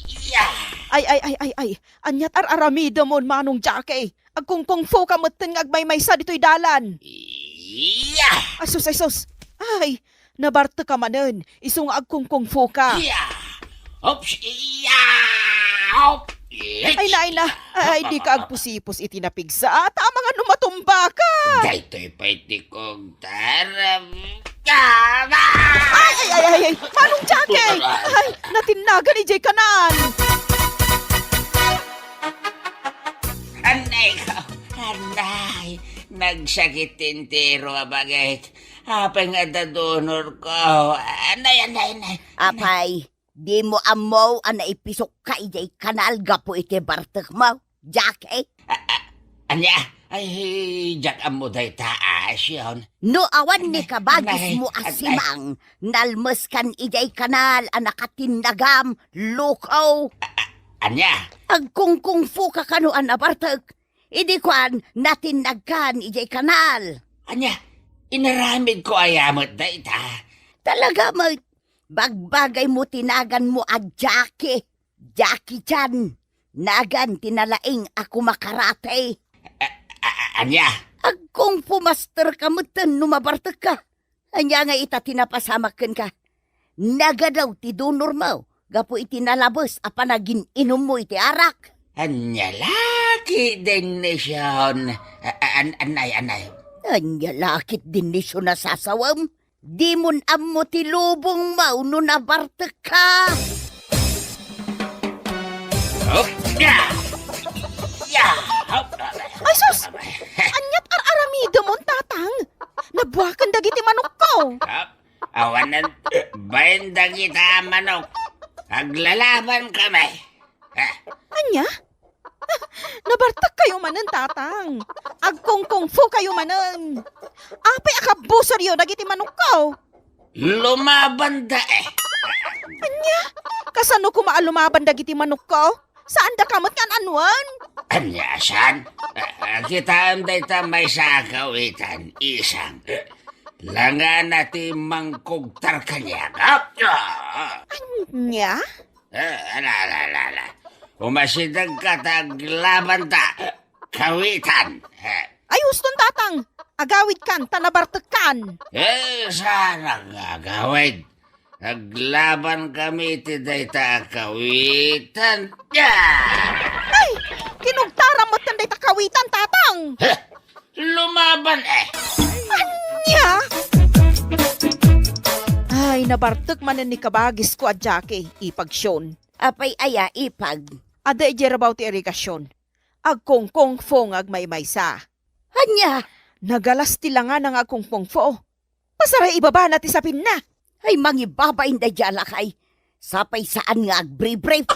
iya. Ay, ay, ay, ay, ay. Aniat ar-aramidemon, Manong Jackie? Agkungkungfu ka metten nga agmaymaysa ditoy dalan. Iya. Ay, sus, ay, sus. Ay, nabartek ka manen. Isu nga agkungkungfu ka. Iya. Oops, iya. Op. Ay na, ay na. Ay, di ka agpusipos iti napigsa. Ta amangan no matumba ka. Daytoy pay ti kugtaram. Ay, ay, ay, ay, ay. Manong Jackie! Ay, natinnagan idiay kanal. Anay ko, anay. Nagsakit ti entero a bagik. Apay nga adda donor ko. Anay, anay, anay. Apay, dimo ammo a naipisok ka idiay kanal gapu iti bartekmo, Jackie? A-, a-, ania? Ay, diak ammo dayta a, Sion. No awan ni kabagismo a simang, nalmeskan idiay kanal a nakatinnagam, loko. A-, a-, ania? Agkungkungfu ka kano a nabartek. Idi kuan, natinnagkan idiay kanal. Ania? Inaramidko aya met dayta? Talaga met, bagbagaymo ti naganmo a Jackie. Jackie Chan, nagan ti nalaing a kumakarate. A-, a-, a-, ania? Agkungfu master ka metten no mabartek ka. Ania nga ita ti napasamak kenka? Nagadaw ti donormo gapu iti nalabes a panagin-inummo iti arak. Ania la ketdin ni Sion? A-, a-, an-, anay, anay. Ania la ketdin ni Sion a sasawem? Dimon ammo ti lubongmo no nabartek ka. Hop! Ya! Ya! Hop! Ay, sus! Aniat ar-aramidemon, Tatang? Nabuaken dagiti manokko. Hop! Awanen bain dagita a manok. Aglalaban kami. Eh. Ania? Nabartek kayo manen, Tatang. Agkungkungfu kayo manen. Apay a kabbusoryo dagiti manokko? Lumabanda, eh. Ania? Kasano koma a lumaban dagiti manokko? Saandaka met nga an-anuen? Ania, saan? Ah, kitaem dayta maysa a kawitan, isang. Langana ti mangkugtar kaniak. Ah! Ania? Eh, ala, ala, ala, ala. Umasidegka ta aglabanta. Kawitan. Eh. Ay, huston, Tatang. Agawidkan, ta nabartekkan. Eh, saan nga agawid? Aglaban kami iti dayta a kawitan. Ya! Ay, kinugtaram met kan dayta kawitan, Tatang. Heh! Lumaban, eh! Ania? Ay, nabartek manen ni kabagisko a Jackie, ipag Sion. Apay aya, ipag? Adda idiay rabaw ti irigasion. Agkungkungfu nga agmaymaysa. Ania? Nagalas ti langana nga agkungkungfu. Pasaray ibabana ti sapinna. Ay, mangibabain daydiay a lakay. Sapay saan nga agbribrib.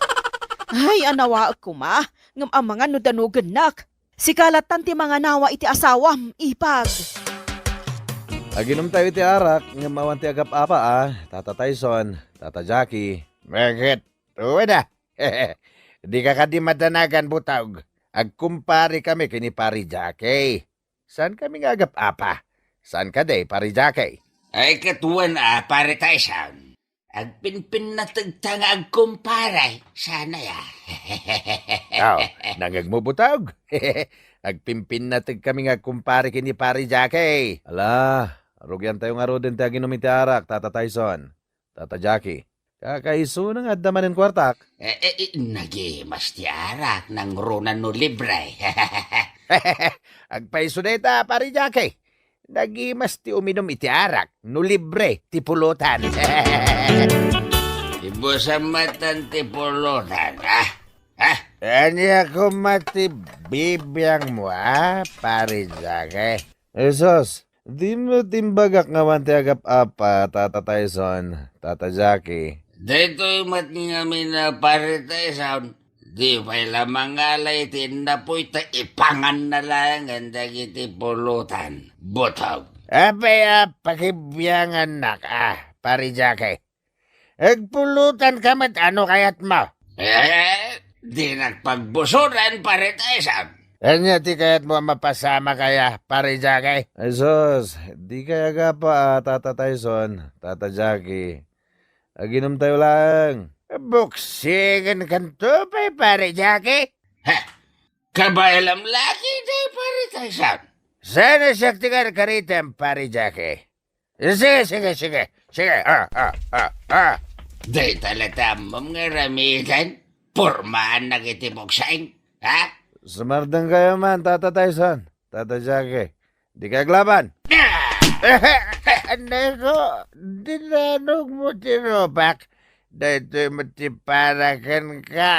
Ay, anawaek koma, ngem amangan no danugennak. Sika lattan ti manganawa iti asawam, ipag. Aginumtayo iti arak, ngem awan ti agap-apa a, Tata Tyson, Tata Jackie. Bakit? Uweda. Dika kadi madanagan, butog. Agkumpare kami ken ni Pari Jackie. Saan kami nga agap-apa? Saan kadi, Pari Jackie? Ay, ket wen a, Pari Tyson. Agpinpinnategta nga agkumpare. Sana ya. Aw, nangngegmo, butog? Agpinpinnateg kami nga agkumpare ken ni Pari Jackie. Ala, rugiantayo ngaruden ti aginom iti arak, Tata Tyson. Tata Jackie, kakaisuna nga adda manen kuartak? Eh, eh, eh, nagimas ti arak, nangruna no libre. Agpaiso dayta, Pari Jackie. Nagimas ti uminum iti arak, no libre ti pulutan. Ibusan matan ti pulutan, ah? Ah? Ania koma ti bibiangmo, ah, Pari Jackie? Jesus, Di met imbagak nga awan ti agap-apa, Tata Tyson, Tata Jackie. Daytoy met ngamin a Pare Tyson, di pay la mangala iti innapuy ta ipanganna laengen dagiti pulutan. Butog. Apay a pakibiangannak, a, Pare Jackie? Agpulutanka met, ano kayatmo? Eh, dinak pagbusoran, Pare Tyson. Ania ti kayatmo a mapasamak aya, Pare Jackie? Ay sus, di kay agapa a, Tata Tyson, Tata Jackie. Aginumtayo laeng. Buksigenkanto pay, Pare Jackie. Ha? Kabaelam lagi day, Pare Tyson. Saan a siak ti karkaritem, Pare Jackie? Sige, sige, sige. Sige, ah, ah, ah, ah. Dayta la ti ammom nga aramiden. Pormaannak iti boksing, ha? Sumardengkayo man, Tata Tyson, Tata Jackie. Di ka aglaban. Ah! Anay ko, dinanogmo ti rupak. Daytoy met ti para kenka.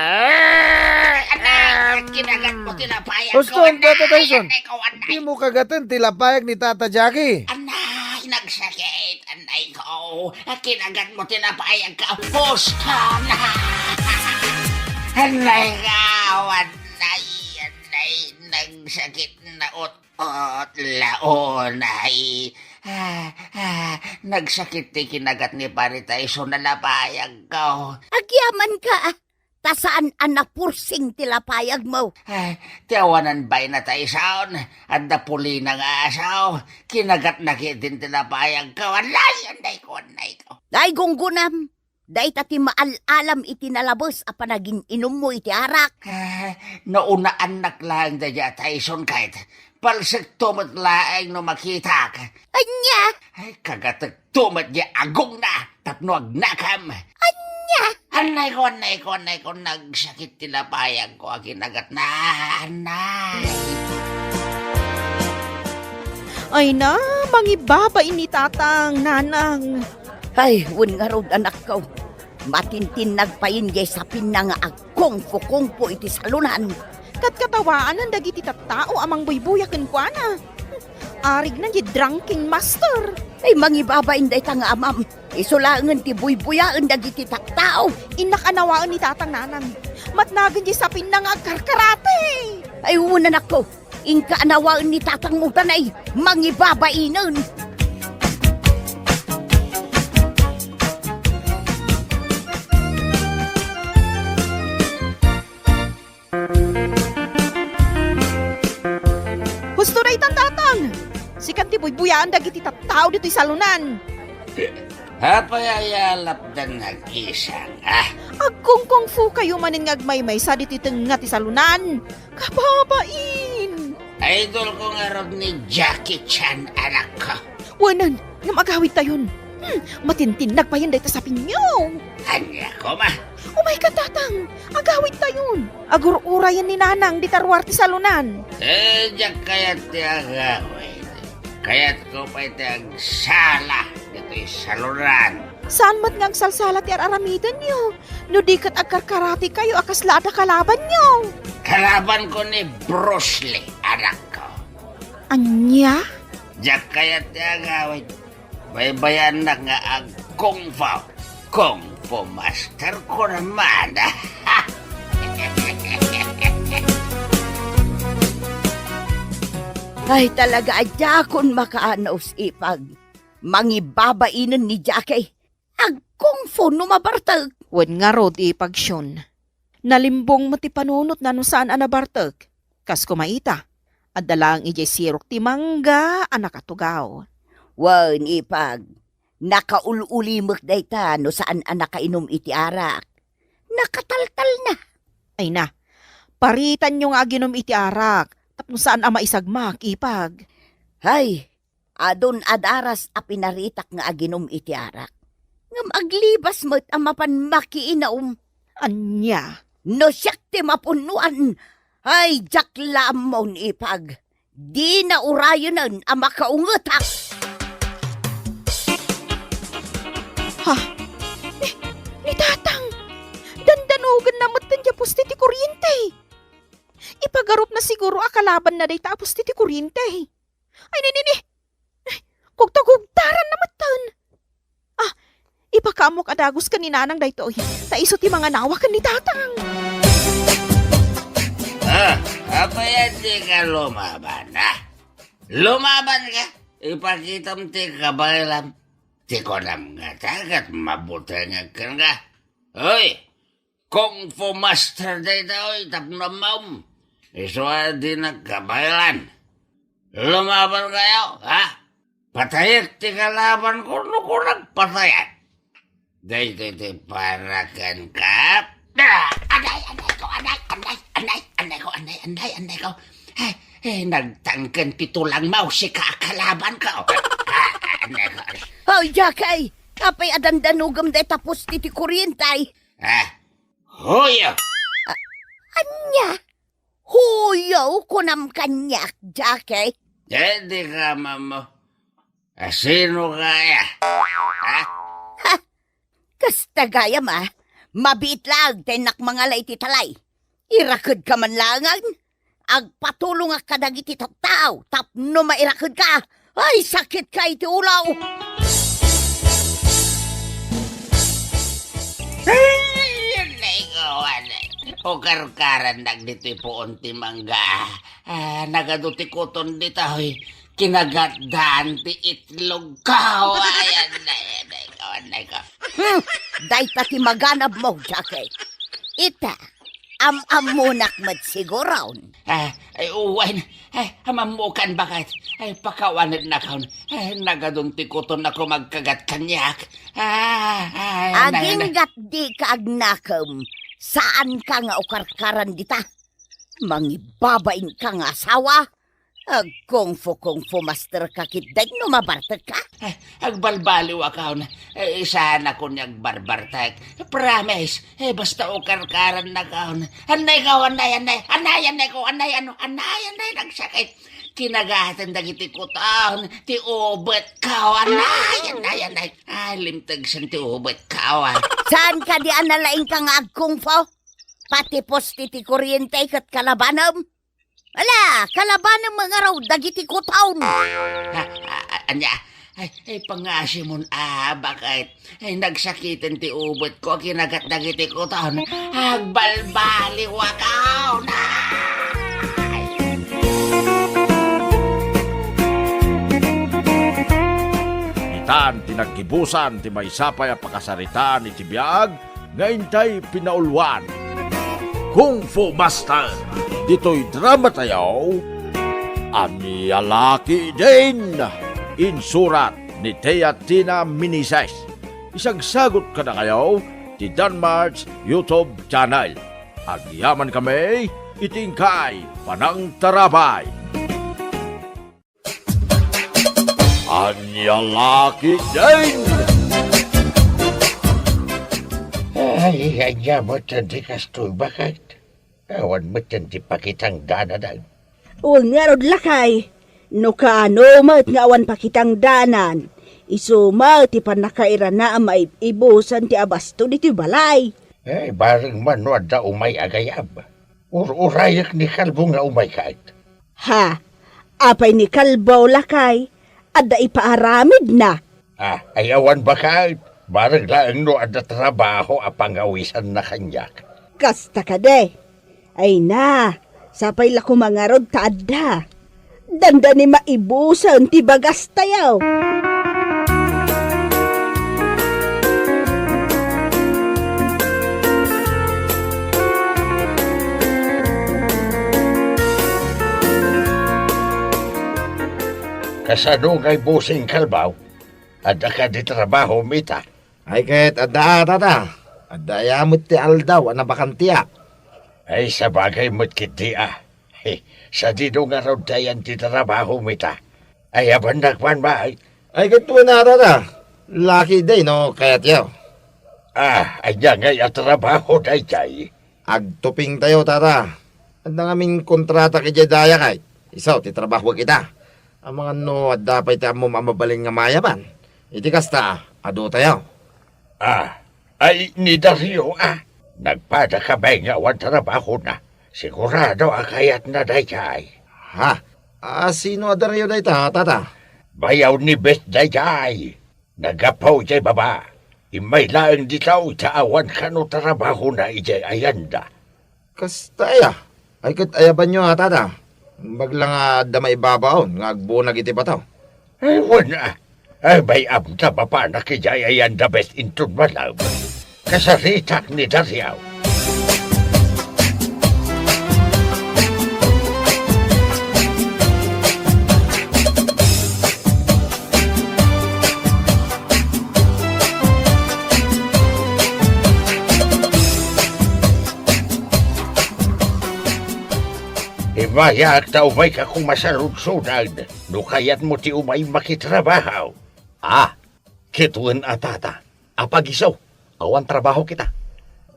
Anay, kinagatmo ti lapayag ko, Husto, anay, Tata Tyson. Anay ko, anay. Dimo kagaten ti lapayag ni Tata Jackie. Anay, nagsakit, anay ko. Kinagatmo ti lapayag ko. Husto na. Anay ko, anay, anay, nagsakit na ut-, Ot, launay. Ah, ah, nagsakit ti kinagat ni Pare Tyson a lapayagko. Agyamanka, ta saan a napursing ti lapayagmo. Ah, ti awanan baina Tyson, adda pulina nga asaw, kinagatna ketdin ti lapayagko. Anay, anay ko, anay ko. Ay, gunggunam, dayta ti maal-alam iti nalabes a panagin-inummo iti arak. Ah, naunaannak laeng daydiay a Tyson ket palsekto met laeng no makitak. Ania? Ay, kagatekto met diay agongna tapno agnakam. Ania? Annayko, annayko, annayko, nagsakit ti lapayagko a kinagatna. Annay. Ay na, mangibabain ni Tatang, Nanang. Ay, wen ngarud, anakko. Matintinnag payen diay sapinna nga agkungfu-kungfu iti salonan. Katkatawaanan dagiti tattao a mangbuybuya kenkuana. Arigna diay drunken master. Ay, mangibabain dayta nga amam. Isu laengen ti buybuyaen dagiti tattao. Innak a nawaen ni Tatang, Nanang. Matnagen diay sapinna nga agkarkarate. Ay, wen, anakko. Inka a nawaen ni Tatang Utanay, mangibabainen. Husto daytan, Tatang! Sikan ti buybuyaan dagiti tattao ditoy salonan. Apay a lapdan nag-isang, ha? Agkungkungfu kayo manen nga agmaymaysa ditoy tengnga ti salonan. Kababain! Idol ko ngarud ni Jackie Chan, anakko. Wanan, ngem agawidtayon. Hmm, matintinnag payen dayta sapinyo. Ania koma? Umayka, Tatang. Agawidtayon. Agur-urayen ni Nanang dita ruar ti salonan. Eh, diak kayat ti agawid. Kayatko pay ti agsala ditoy salonan. Saan met nga agsalsala ti ar-aramidenyo? No di ket agkarkarate kayo a kasla adda kalabanyo. Kalabanko ni Bruce Lee, anakko. Ania? Diak kayat ti agawid. Baybayannak nga ag-kung fu. Kung fu master ko naman. Ay, talaga, a diakon makaanus, ipag. Mangibabainen ni Jackie. Ag-kung fu no mabartek. Wen ngarud, ipag Shun. Nalimbong met ti panunotna no saan a nabartek. Kas koma ita, adda laeng idiay sirok ti mangga a nakatugaw. Wen, ipag, nakaul-ulimek dayta no saan a nakainom iti arak. Nakataltalna. Ay na, paritanyo nga aginom iti arak, tapno saan a maisagmak, ipag. Hay, adun a daras a pinaritak nga aginom iti arak. Ngem aglibas met a mapan makiinum. Ania? No siak ti mapunnoan, ay, diak la ammo, ipag. Dina urayenen a makaungetak. Ha? Ni, ni Tatang! Dandanogenna metten diay poste ti kuriente. Ipagarupna siguro a kalabanna dayta a poste ti kuriente. Ay, ni, ni, ni! Kugtagugtaranna metten. Ah, ipakaamok a dagus ken ni Nanang daytoy, ta isu ti manganawak ken ni Tatang. Ah, apay a dika lumaban, ah? Lumaban ka? Ipakitam ti kabaelam. Ti kunam ngata ket mabutengek kenka. Hoy, Kung Fu Master dayta, oy, tapno ammom. Isu a di nagkabaelan. Lumaban kayo, ha? Patayek ti kalaban ko, no ko nagpatayek. Daytoy ti para kenka. Ah! Anay, anay ko, anay, anay, anay, anay ko, anay, anay, anay ko. Ay, eh, nagtangken ti tulangmo, sika a kalaban ko. Ah, anay ko, anay. Hoy, Jackie! Apay a dandanogem dayta poste ti kuriente? Ah, huyo! A-, ania? Huyo, kunam kaniak, Jackie? Daydi ka, mamo. Asino kaya? Ha? Ha? Kasta gayam a, mabiit laeng ta innak mangala iti talay. Irakedka man laengen. Agpatulongak kadagiti tattao tapno mairakedka. Ay, sakitka iti ulo! Ay, anay ko, anay. Ukarkaran dagditoy puon ti mangga. Ah, nagadu ti kuton ditoy. Kinagatdan ti itlog ko. Ay, anay, anay ko, anay ko. Hmm, dayta ti maganabmo, Jackie. Ita, am-ammonak met siguron. Ah, ay, uwan. Ay, amammokan baket. Ay, pakawanednakon. Ay, nagadun ti kuton a kumagkagat kaniak. Ah, ay, anay, anay. Aginggat dika agnakem. Saanka nga ukarkaran dita. Mangibabainka nga asawa. Ag-kung fu, kung fu master ka ketdi no mabartekka? Eh, agbalbaliwakon. Eh, saanakon nga agbarbartek. Promise. Eh, basta ukarkarannakon. Anay ko, anay, anay. Anay, anay ko, anay, ano, anay, anay, nagsakit. Kinagatan dagiti kuton, ti ubet ko. Anay, anay, anay. Ay, limteg sen ti ubet ko, ah. Saan kadi a nalaingka nga ag-kung fu? Pati poste ti kuriente ket kalabanem? Ala, kalabanem nga ngarud dagiti kuton. Ah, ah, ah, ania? Ay, ay, pangasimon, ah, baket? Ay, nagsakiten ti ubet ko, kinagat dagiti kuton. Agbalbaliwakon. Ay! Itan ti naggibusan ti maysa pay a pakasaritaan iti biag nga intay pinauluan. Kung Fu Master, ditoy drama tayo, Ania Laki Din, insurat ni Tia Tina Minises. Isagsagot kadakayo ti Danmar's YouTube channel. Agyaman kami iti inkay panangtarabay. Ania Laki Din! Ay, ania met ti kastoy, baket? Awan met ti pakitangdanan. Wen ngarud, lakay, no kaano met nga awan pakitangdanan, isu met ti pannakairana a maib-ibusan ti abasto ditoy balay. Ay, bareng man no adda umay a gayam. Ur-urayek ni Kalbo nga umay ket. Ha? Apay ni Kalbo, lakay? Adda ipaaramidna? Ah, ay awan baket. Bareng laeng no adda trabaho a pangawisanna kaniak. Kasta kadi. Ay na, sapay la koma ngarud ta adda. Dandani maibusen ti bagastayo. Kasano ngay, Bossing Kalbo? Adda kadi trabahom ita? Ay, ket adda, a, tata. Adda aya met ti aldaw a nabakantiak. Ay, sabagay met ketdi, a. He, sadino ngarud ti ayan ti trabahom ita? Ay, abannak man, bay. Ay, ket wen a, tata. Laki day no kayatyo. Ah, ania ngay a trabaho daydiay? Agtupingtayo, tata. Adda ngamin kontratak idiay dayakay. Isu ti trabahok ita. Amangan no adda pay ti ammom a mabalin nga mayaban. Iti kasta, aduyo. Ah, ay ni Dario, a. Nagpada kami nga awan trabahona. Sigurado a kayatna daydiay. Ha? A, sino a Dario dayta, tata? Bayaw ni Bes daydiay. Naggapu jay baba. Immay laeng ditoy ta awan kano trabahona idiay ayanda. Kasta aya? Ay, ket ayabanyo a, tata? Imbag la nga adda maibabaon nga agbunag iti bato. Ay, wen a. Ay, bay-am ta mapanak idiay ayanda, Bes, inton malem. Kasaritak ni Dario. Ibayak ta umayka koma saludsodad no kayatmo ti umay makitrabaho. Ah, ket wen a, tata. Apagiso, awan trabaho kita.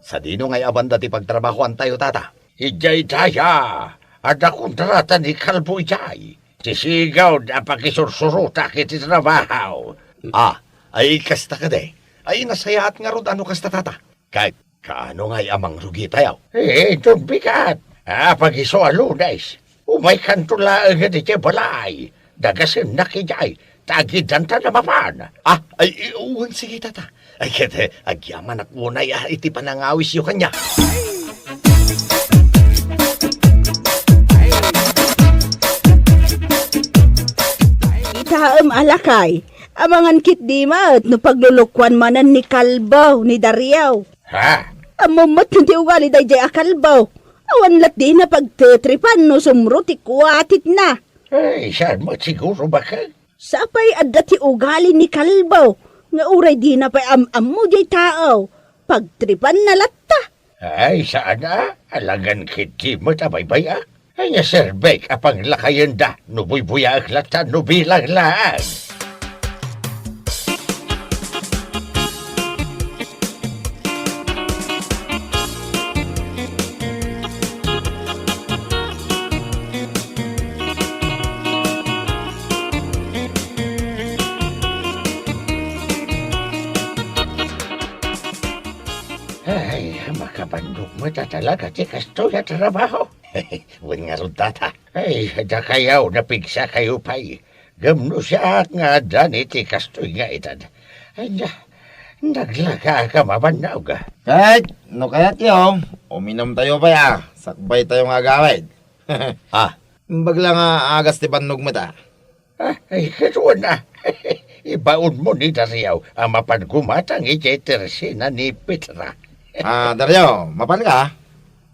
Sadino ngay a banda ti pagtrabahoantayo, tata? Idiay daya, adda kontrata ni Kalbo idiay. Ti sigud a pakisursurotak iti trabaho. Ah, ay kasta kadi. Ay nasayaat ngarud a no kasta, tata. Ket kaano ngay a mangrugitayo? Eh, inton bigat. Apagiso a Lunes, umaykanto laeng idiay balay. Dagasennak idiay, ta agiddanta a mapan. Ah, ay, i-, wen, sige, tata. Ay, ket, eh, agyamanak unay, ah, iti panangawisyo kaniak. Kitaem a lakay, amangan ketdi met no paglulukoan manen ni Kalbo, ni Dario. Ha? Ammom met ti ugali daydiay a Kalbo. Awan la't dina pagtetripan no sumro ti kuatitna. Ay, saan met siguro, baket? Sapay adda ti ugali ni Kalbo nga uray dina pay am-ammo diay tao, pagtripanna latta. Ay, saan a, alangan ketdi met a baybay-ak. Ania serbek a panglakayenda no buybuyaek latta no bilang laeng? Ay, makabannogmo ta talaga ti kastoy a trabaho. Wen ngarud, tata. Ay, dakayo, napigsakayo pay. Ngem no siak nga addan iti kastoy nga edad, ania, naglagaak a mabannog. Ket no kayatyo, uminumtayo pay a, sakbaytayo nga agawid. Ah. Imbag la nga agas ti bannog met a. Ah, ay, ket wen a. Ibaonmo ni Dario a mapan gumatang idiay tersena ni Petra. Ah, Dario, mapanka?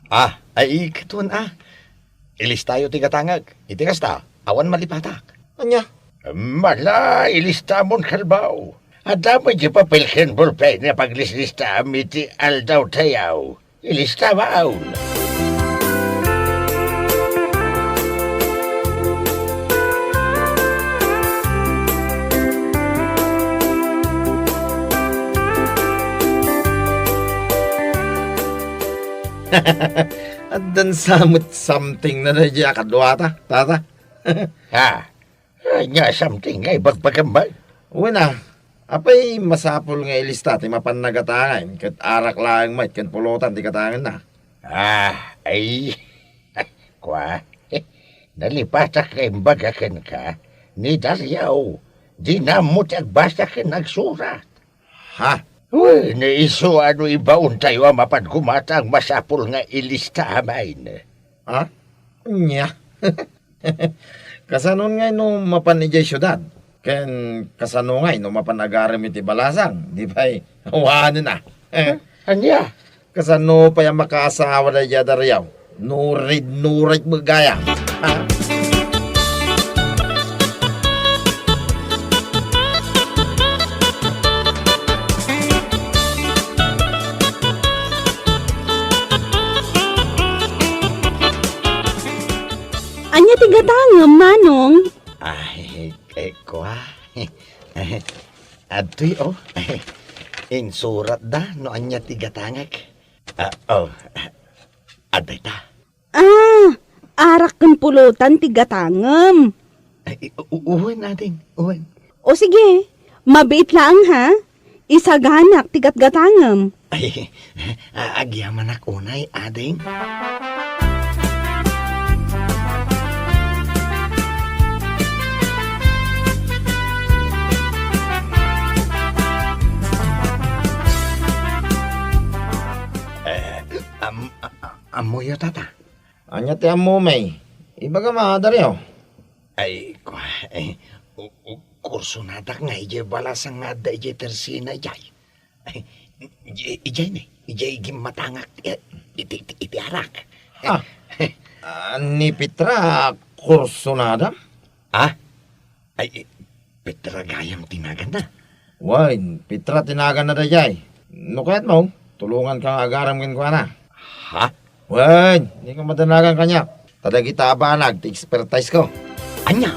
Ah, ay, ket wen a. Ilistayo ti gatangek. Iti kasta, awan malipatak. Ania? Mala, ilistamon, Kalbo. Adda met diay papel ken bolpen a paglislistaam iti aldawtayo. Ilistamon. Addan sa met something na daydiay a kaduata, tata. Ha? Ania something nga ibagbagam met? Wen a, apay masapul nga ilista ti mapan a gatangen ket arak laeng met ken pulutan ti gatangenna? Ah, ay, kua, nalipatak nga imbaga kenka, ni Dario, dina ammo ti agbasa ken agsurat. Ha? Wen, isu a no ibaontayo a mapan gumatang masapul nga ilista amin. Ha? Ania? Kasanon ngay no mapan idiay siudad? Ken kasano ngay no mapan agarem iti balasang? Di pay awanen a. Ania? Kasano pay a makaasawa daydiay a Dario? Nurid-nurid met gayam. Ha? Ania ti gatangem, Manong? Ay, eh, kua. Adtoy, oh. Insuratda no ania ti gatangek. Ah, oh. Adda ita. Ah, arak ken pulutan ti gatangem. Ay, u-, u-, uwan, ading, uwan. O sige, mabiit laeng, ha? Isaganak ti gatgatangem. Ay, a-, agyamanak unay, ading. ammoyo, tata? Ania ti ammom? Ibagam a, Dario. Ay, kua, ay, u-, u-, kursonadak nga idiay balasang nga adda idiay tersina idiay. Ay, idiay, idiay ni, idiay gimmatangak, eh, iti, iti, iti arak. Ah, ah, ni Petra, kursonada? Ah? Ay, eh, Petra gayam ti naganna? Wen, Petra ti naganna daydiay. No kayatmo, tulonganka nga agaram kenkuana. Ha? Wen, dika madanagan kaniak. Ta dagita a banag ti expertise ko. Ania?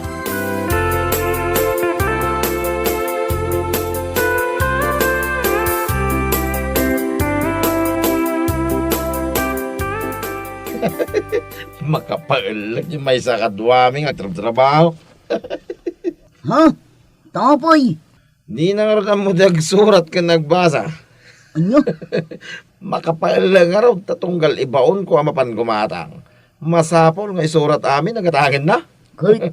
Makapaellek ti maysa kaduami nga agtrabtrabaho. Ha? Tapay? Dina ngarud ammo ti agsurat ken agbasa. Ania? Makapaellek ngarud ta tunggal ibaonko a mapan gumatang. Masapul nga isurat amin a gatangenna. Ket,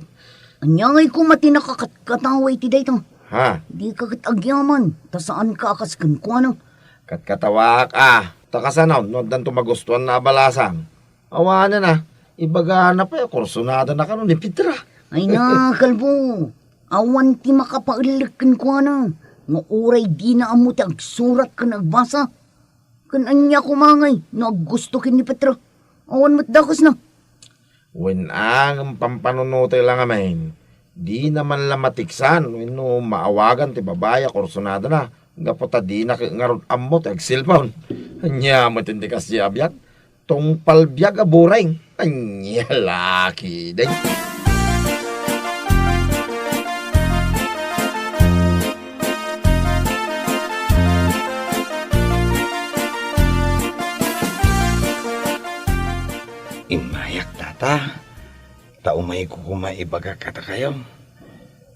ania ngay koma ti nakakatkatawa iti dayta? Ha? Dika ket agyaman, ta saanka a kas kenkuana. Katkatawaak a, ta kasano no addanto magustuanna a balasang? Awanen a, ibagana pay a kursonadana kano ni Petra. Ay na, kalbo, awan ti makapaellek kenkuana nga uray dina ammo ti agsurat ken agbasa. Ken ania koma ngay no aggusto ken ni Petra? Awan met dakesna. Wen a, ngem pampanunotay la ngamin. Dina man la matiksan wenno maawagan ti babai a kursonadana gapu ta dina ket ngarud ammo ti agselpon. Ania met ti kasdiay a biag? Tungpal biag a bureng. Ania la ketdi? Immayak, tata. Ta umayko koma ibaga kadakayo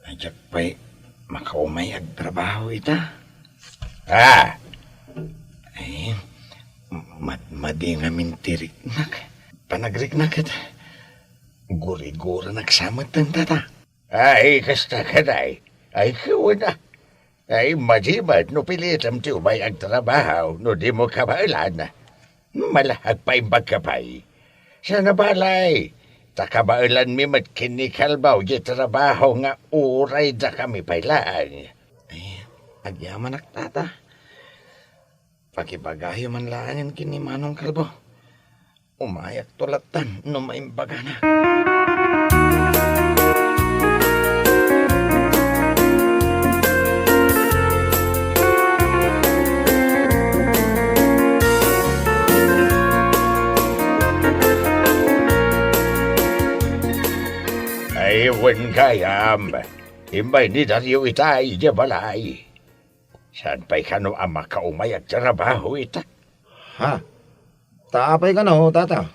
a diak pay makaumay agtrabaho ita. Ah! Ay, mad-, madi ngamin ti riknak. Panagriknak ket guriguranak sa metten, tata. Ay, kasta kadi. Ay, kunak. Ay, madi met no pilitem ti umay agtrabaho no dimo kabaelan. Mala, agpaimbagka pay. Saan a balay, ta kabaelanmi met ken ni Kalbo diay trabaho nga uray dakami pay laeng. Ay, agyamanak, tata. Pakibagayo man laengen ken ni Manong Kalbo. Umayakto lattan no maimbagana. Ay, wen gayam. Imbay ni Dario ita idiay balay. Saan pay kano a makaumay agtrabaho ita? Ha? Ta apay kano, tata?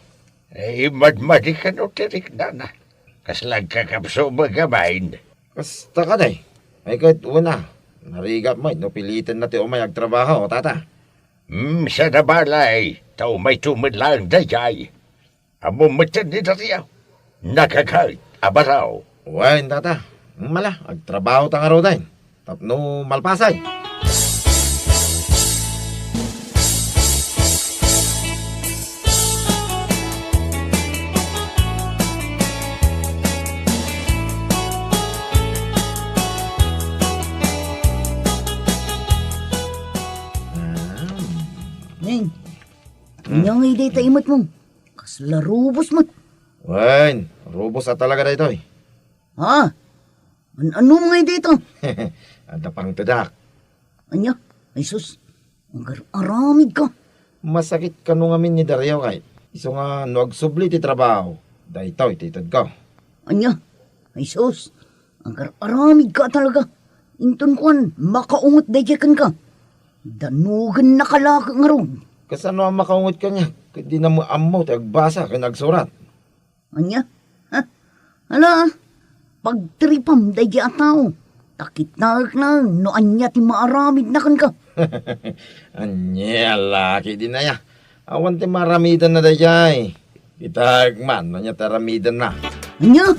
Eh, madmadi kano ti riknana. Kasla agkakapso met gamin. Kasta kadi. Ay, ket wen a, narigat met no pilitenna ti umay agtrabaho, tata. Hmm, saan a balay, ta umayto met laeng daydiay. Ammom metten ni Dario. Nagaget a baro. Wen, tata. Mala, agtrabaho ta ngaruden. Tapno malpasen. Ning, hmm, ania ngay dayta imetmo? Kasla rubos met. Wen, rubos a talaga daytoy. Ha? An-, ano ngay dayta? Adda pangtedak. Ania? Ay sus, agar-aramidka. Masakit kano ngamin ni Dario kay isu nga no agsubli ti trabaho, daytoy ti itedko. Ania? Ay sus, agar-aramidka talaga. Inton kuan, makaunget daydiay kenka. Danogennaka la ngarud. Kasano a makaunget kaniak ket dina met ammo ti agbasa ken agsurat? Ania? Ha? Ala, pagtiripam daydiay a tao. Ta kitaek laeng no ania ti maaramidna kenka. Ania la ketdin aya? Awan ti maaramidenna daydiay. Kitaek man no ania ti aramidenna. Ania?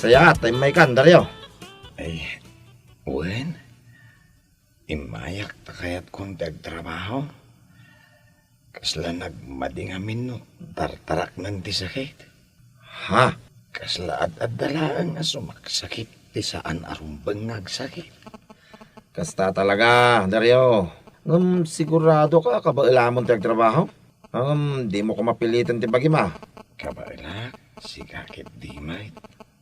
Sayaat ta immaykan, Dario. Ay, wen, immayak ta kayatkon ti agtrabaho. Kasla nagmadi ngamin no tartaraknen ti sakit. Ha? Kasla ad-adda laeng a sumaksakit ti saan a rumbeng nga agsakit. Kasta talaga, Dario. Ngem sigurado ka, kabaelamon ti agtrabaho? Ngem di mo ko mapiliten ti bagim a. Kabaelak, sika ket di met.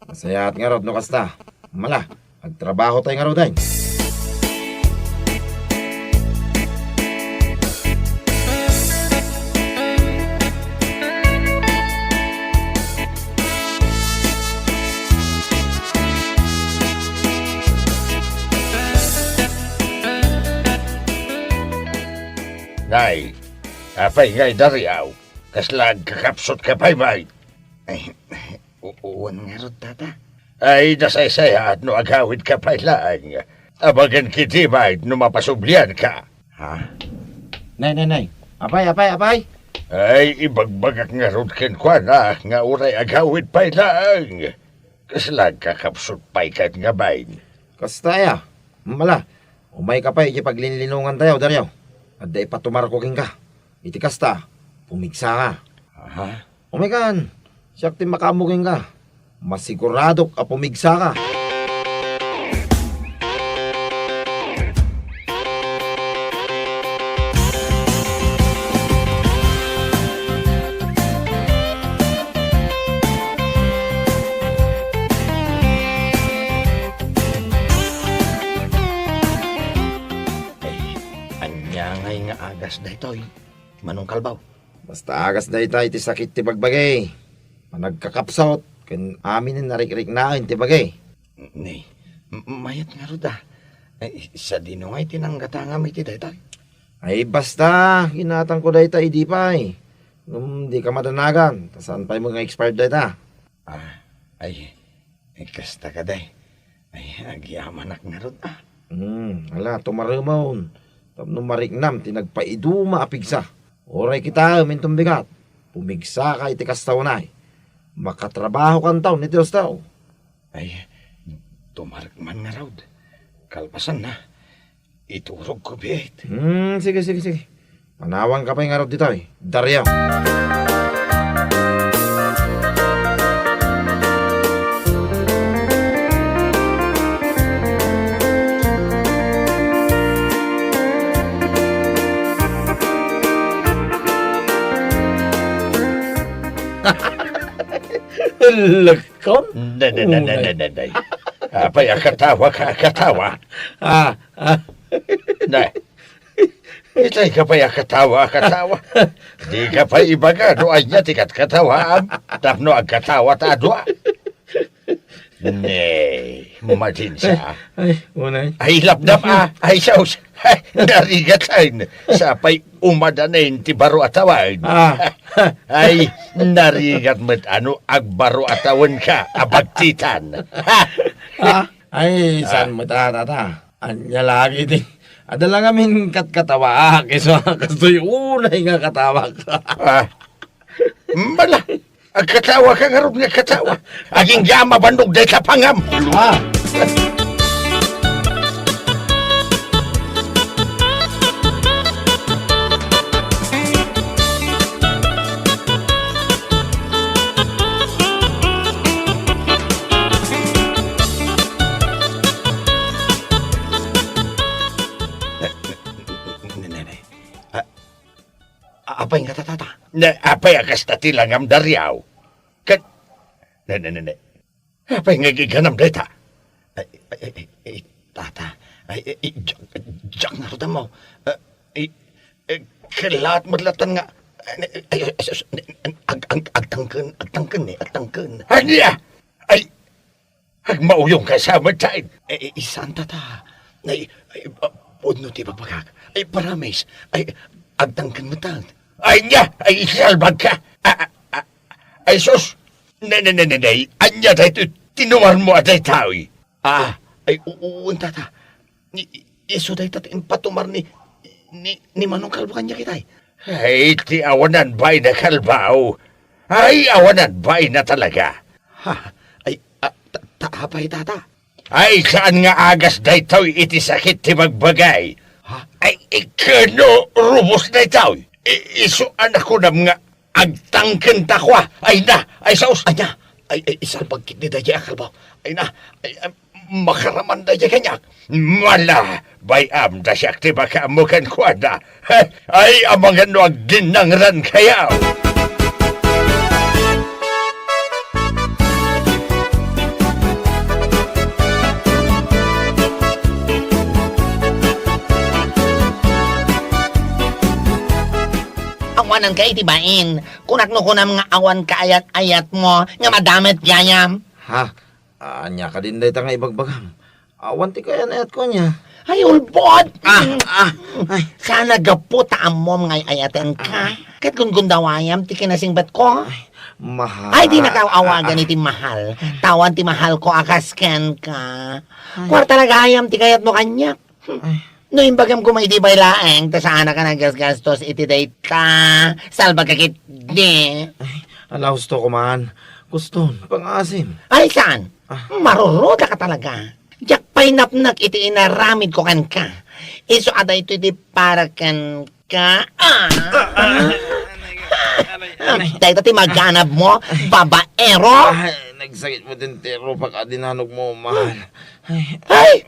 Masayaat ngarud no kasta. Mala, agtrabaho tayo ngaruden. Nay, apay ngay Dario? Kasla agkakapsut ka pay, bay? Ay, u-, uwan ngarud, tata. Ay, nasaysayaat no agawid ka pay laeng. Abagen kiti, bay, no mapasublian ka. Ha? Nay, nay, nay. Apay, apay, apay? Ay, ibagbagak ngarud kenkuana nga uray agawid pay laeng. Kasla agkakapsut pay ket nga bain. Kasta aya. Mala, umay ka pay iti paglinlinongan tayo, Dario. Adda ipatumarko kenka. Iti kasta, pumigsa ka. Aha. Umay kan, siak ti makaammo kenka. Masiguradok a pumigsa ka. Ay, ania ngay nga agas daytoy, Manong Kalbaw? Basta agas dayta iti sakit ti bagbagi. Panagkakapsut, ken amin narik-riknaen ti bagi. Ni, m-, mayat ngarud a. Ay, sadino nga iti nanggatangam iti dayta? Ay, basta, ginatangko dayta idi pay. Ngem di ka madanagan, ta saan pay met nga expired dayta? Ah, ay, ay, kasta kadi. Ay, agyamanak ngarud a. Hmm, ala, tumaremon. Tapno mariknam ti nagpaiduma a pigsa. Uray kitaem inton bigat, pumigsa ka iti kasta unay. Makatrabaho kanton iti Dios tayo. Ay, tumarek man ngarud. Kalpasanna, iturogko biit. Hmm, sige, sige, sige. Panawanka pay ngarud ditoy, Dario. Lekon? Ne, ne, ne, ne, ne, ne, ne. Apay a katawa ka, katawa? Ah, ah. Ne. Itay ka pay a katawa, katawa. Di ka pay ibaga no ania ti katkatawaam tapno agkatawa ta a dua. Ne, madinsa. Ay, ay, unay. Ay, lapdap, ah. Ay, saus. Ay, narigat, ay. Sapay umadanen ti baro a tawen. Ah. Ay, narigat met a no agbaro a tawen ka, abagtitan. Ha? Ah, ay, saan met a, tata? Ania lagi ti, adda la ngamin katkatawaak, isu a kastoy unay nga katawak. Ah, mala, agkatawa ka ngarud nga katawa. Agingga a mabannog dayta pangam. Ah. Ne, ne, ne. A-, a-, apay nga tatata? Ne, apay a kasta ti langam, Dariaw? Ket, ne, ne, ne, ne. Apay nga iganam dayta? Ay, ay, ay, ay, ay, tata. Ay, ay, ay, diak, diak ngarud ammo. Ah, ay, ay, kellaat met latta nga, ay, ay, ay, sus, ne, ag-, ag-, agtangken, agtangken, ne, agtangken. Ania? Ay, agmauyong ka sa medtain. Ay, ay, saan, tata? Ay, ay, ah, pudno ti bagbagak. Ay, promise. Ay, agtangken met. Ania? Ay, isalbag ka. Ah, ah, ah, ay, sus! Ne, ne, ne, ne, ne. Ania daytoy tinumarmo a dayta, oy? Ah, ay, u-, uwan, tata. Ni, isu dayta ti impatumar ni, ni, ni Manong Kalbo kaniak, itay. Ay, ti awanan baina, Kalbo. Ay, awanan baina talaga. Ha, ay, ah, ta, ta, apay, tata? Ay, saan nga agas daytoy iti sakit ti bagbagay? Ha? Ay, ikano rubos daytoy? I-, isu a nakunam nga agtangken ta kua. Ay na, ay saos. Ania? Ay, ay, isalbag ketdi daydiay a kalbo. Ay na, ay, ay, makaraman daydiay kaniak. Mala, bay-am ta siak ti makaammo kenkuana. Ay, amangan no agdinnangran kayo. Awanan ka iti bain. Kunak no kunam nga awan kaayat-ayatmo nga madamet gayam. Ha? Ania kadin dayta nga ibagbagam? Awan ti kayan-ayatko ania. Ay, ulbod! Ah, ah, ay. Sana gapu ta ammom nga ay-ayatenka. Ket gungundawayam ti kinasingpetko. Ay, mahal. Ay, dinaka awagan iti mahal. Tawan ti mahalko a kas kenka. Ay. Kua talaga gayam ti kayatmo kaniak. Ay. No imbagam koma iti bay laeng, ta saanak a naggasgastos iti dayta. Salbag ka ketdi. Ay, ala, husto koman. Kuston, pangaasim. Ay, saan? Ah. Maruruda ka talaga. Diak pay napnek iti inaramidko kenka. Isu a daytoy ti para kenka. Ah! Ah, ah. Aray, aray, aray. Dayta ti maganabmo, babaero. Ay, nagsakit met ti rupak a dinanogmo, mahal. Ay. Ay!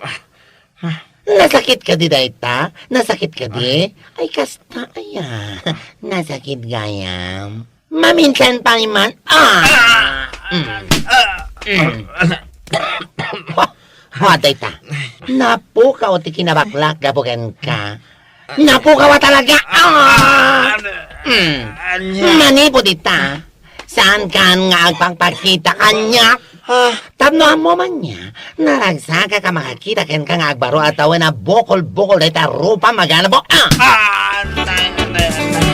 Nasakit kadi dayta? Nasakit kadi? Ay. Ay, kasta, aya. Nasakit gayam. Maminsan pa man. Ah! Ah! Mm. Ah! Mm. Ah! Wa, wa, dayta. Napukaw ti kinabaklak gapu kenka. Napukaw talaga. Ah! Ah! Mm. Ania? Manipud ita. Saan kan nga agpakpakita kaniak? Ah. Tapno ammo man nia, naragsakak a makakita kenka nga agbaro a tawen a bukol-bukol dayta rupa maganabo. Ah! Ah, antay, antay, antay.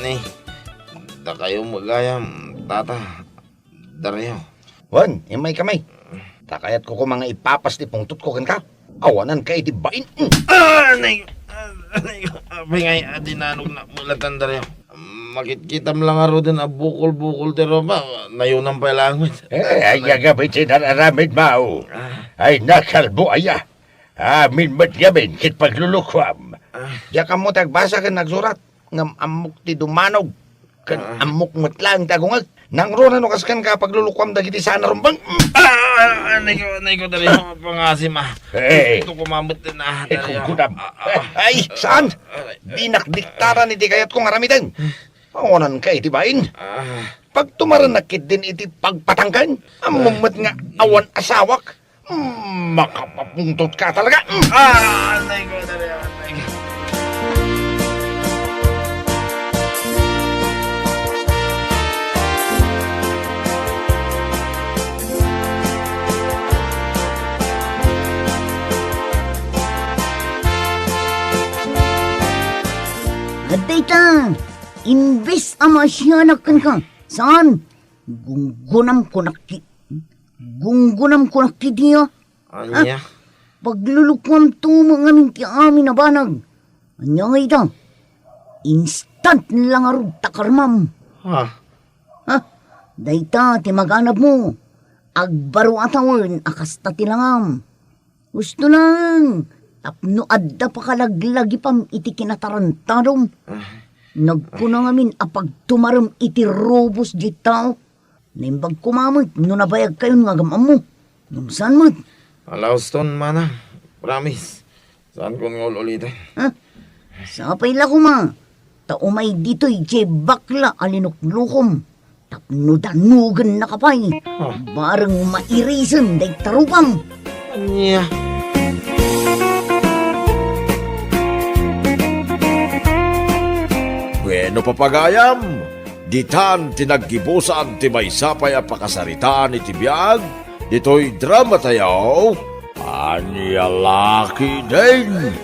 Ni, dakayo met gayam, Tata, Dario. Wen, immay kami. Ta kayatko koma nga ipapas ti pungtotko kenka. Awanan ka iti bain. Mm. Ah, anay ko. Ah, anay ko. Apay ngay a dinanognak met latta, Dario? Makitkitam la ngaruden a bukol-bukol ti rupa. Nayonam pay laeng met. Eh, ay, agabi ti nararamid, mao. Ah. Ay, nakalbo aya. Amin met ngamin ket paglulukuam. Ah. Diak ammo ti agbasa ken agsurat, ngem ammok ti dumanog, ken Ah. ammok met laeng ti agungek. Nangruna no kas kenka paglulukuam dagiti saan a rumbeng. Ah, anay ko, anay ko, Dario, pangaasim, ah. Eh. Gusto ko mamet din, ah, Dario. Ikungkunam. Ah, ah. Ay, saan? Ah, ah. Dinak diktaran iti kayatko nga aramiden. Awanan ka iti bain. Ah. Pagtumarennak ketdin iti pagpatangken. Ammom met nga awan asawak. Mm, makapapungtot ka talaga. Mm. Ah, anay ko, anay ko, anay ko. Adda ita, imbes a maasianak kenka, saan? Gunggunam kunak ki-, gunggunam kunak kidi, ah. Ania? Ah, paglulukuamto met ngamin ti amin a banag. Ania ngay ita? Instant la ngarud ta karmam. Ha? Ha? Dayta ti maganabmo. Agbaro a tawen a kasta ti langam. Husto laeng, tapno adda pakalaglagipam iti kinatarantadom. Ah. Nagkuna ngamin a pagtumarem iti rubos diay tao. Naimbag koma met no nabayagkayon nga agam-ammo. Ngem saan met. Ala, huston, manang. Promise. Saankon nga ul-uliten. Ha? Sapay la koma. Ta umay ditoy diay bakla a linuklukom. Tapno danogennaka pay. Ah. Bareng mairisen dayta rupam. Ania? Bueno, papagayam, ditan ti naggibusan ti maysa pay a pakasaritaan iti biag ditoy dramatayo, Ania La Ketdin.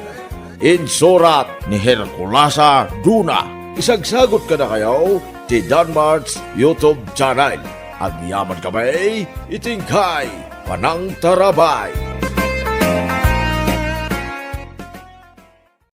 Insurat ni Herculasa Duna. Isagsagot kadakayo ti Danmart's YouTube channel. Agyaman kami iti inkay panangtarabay.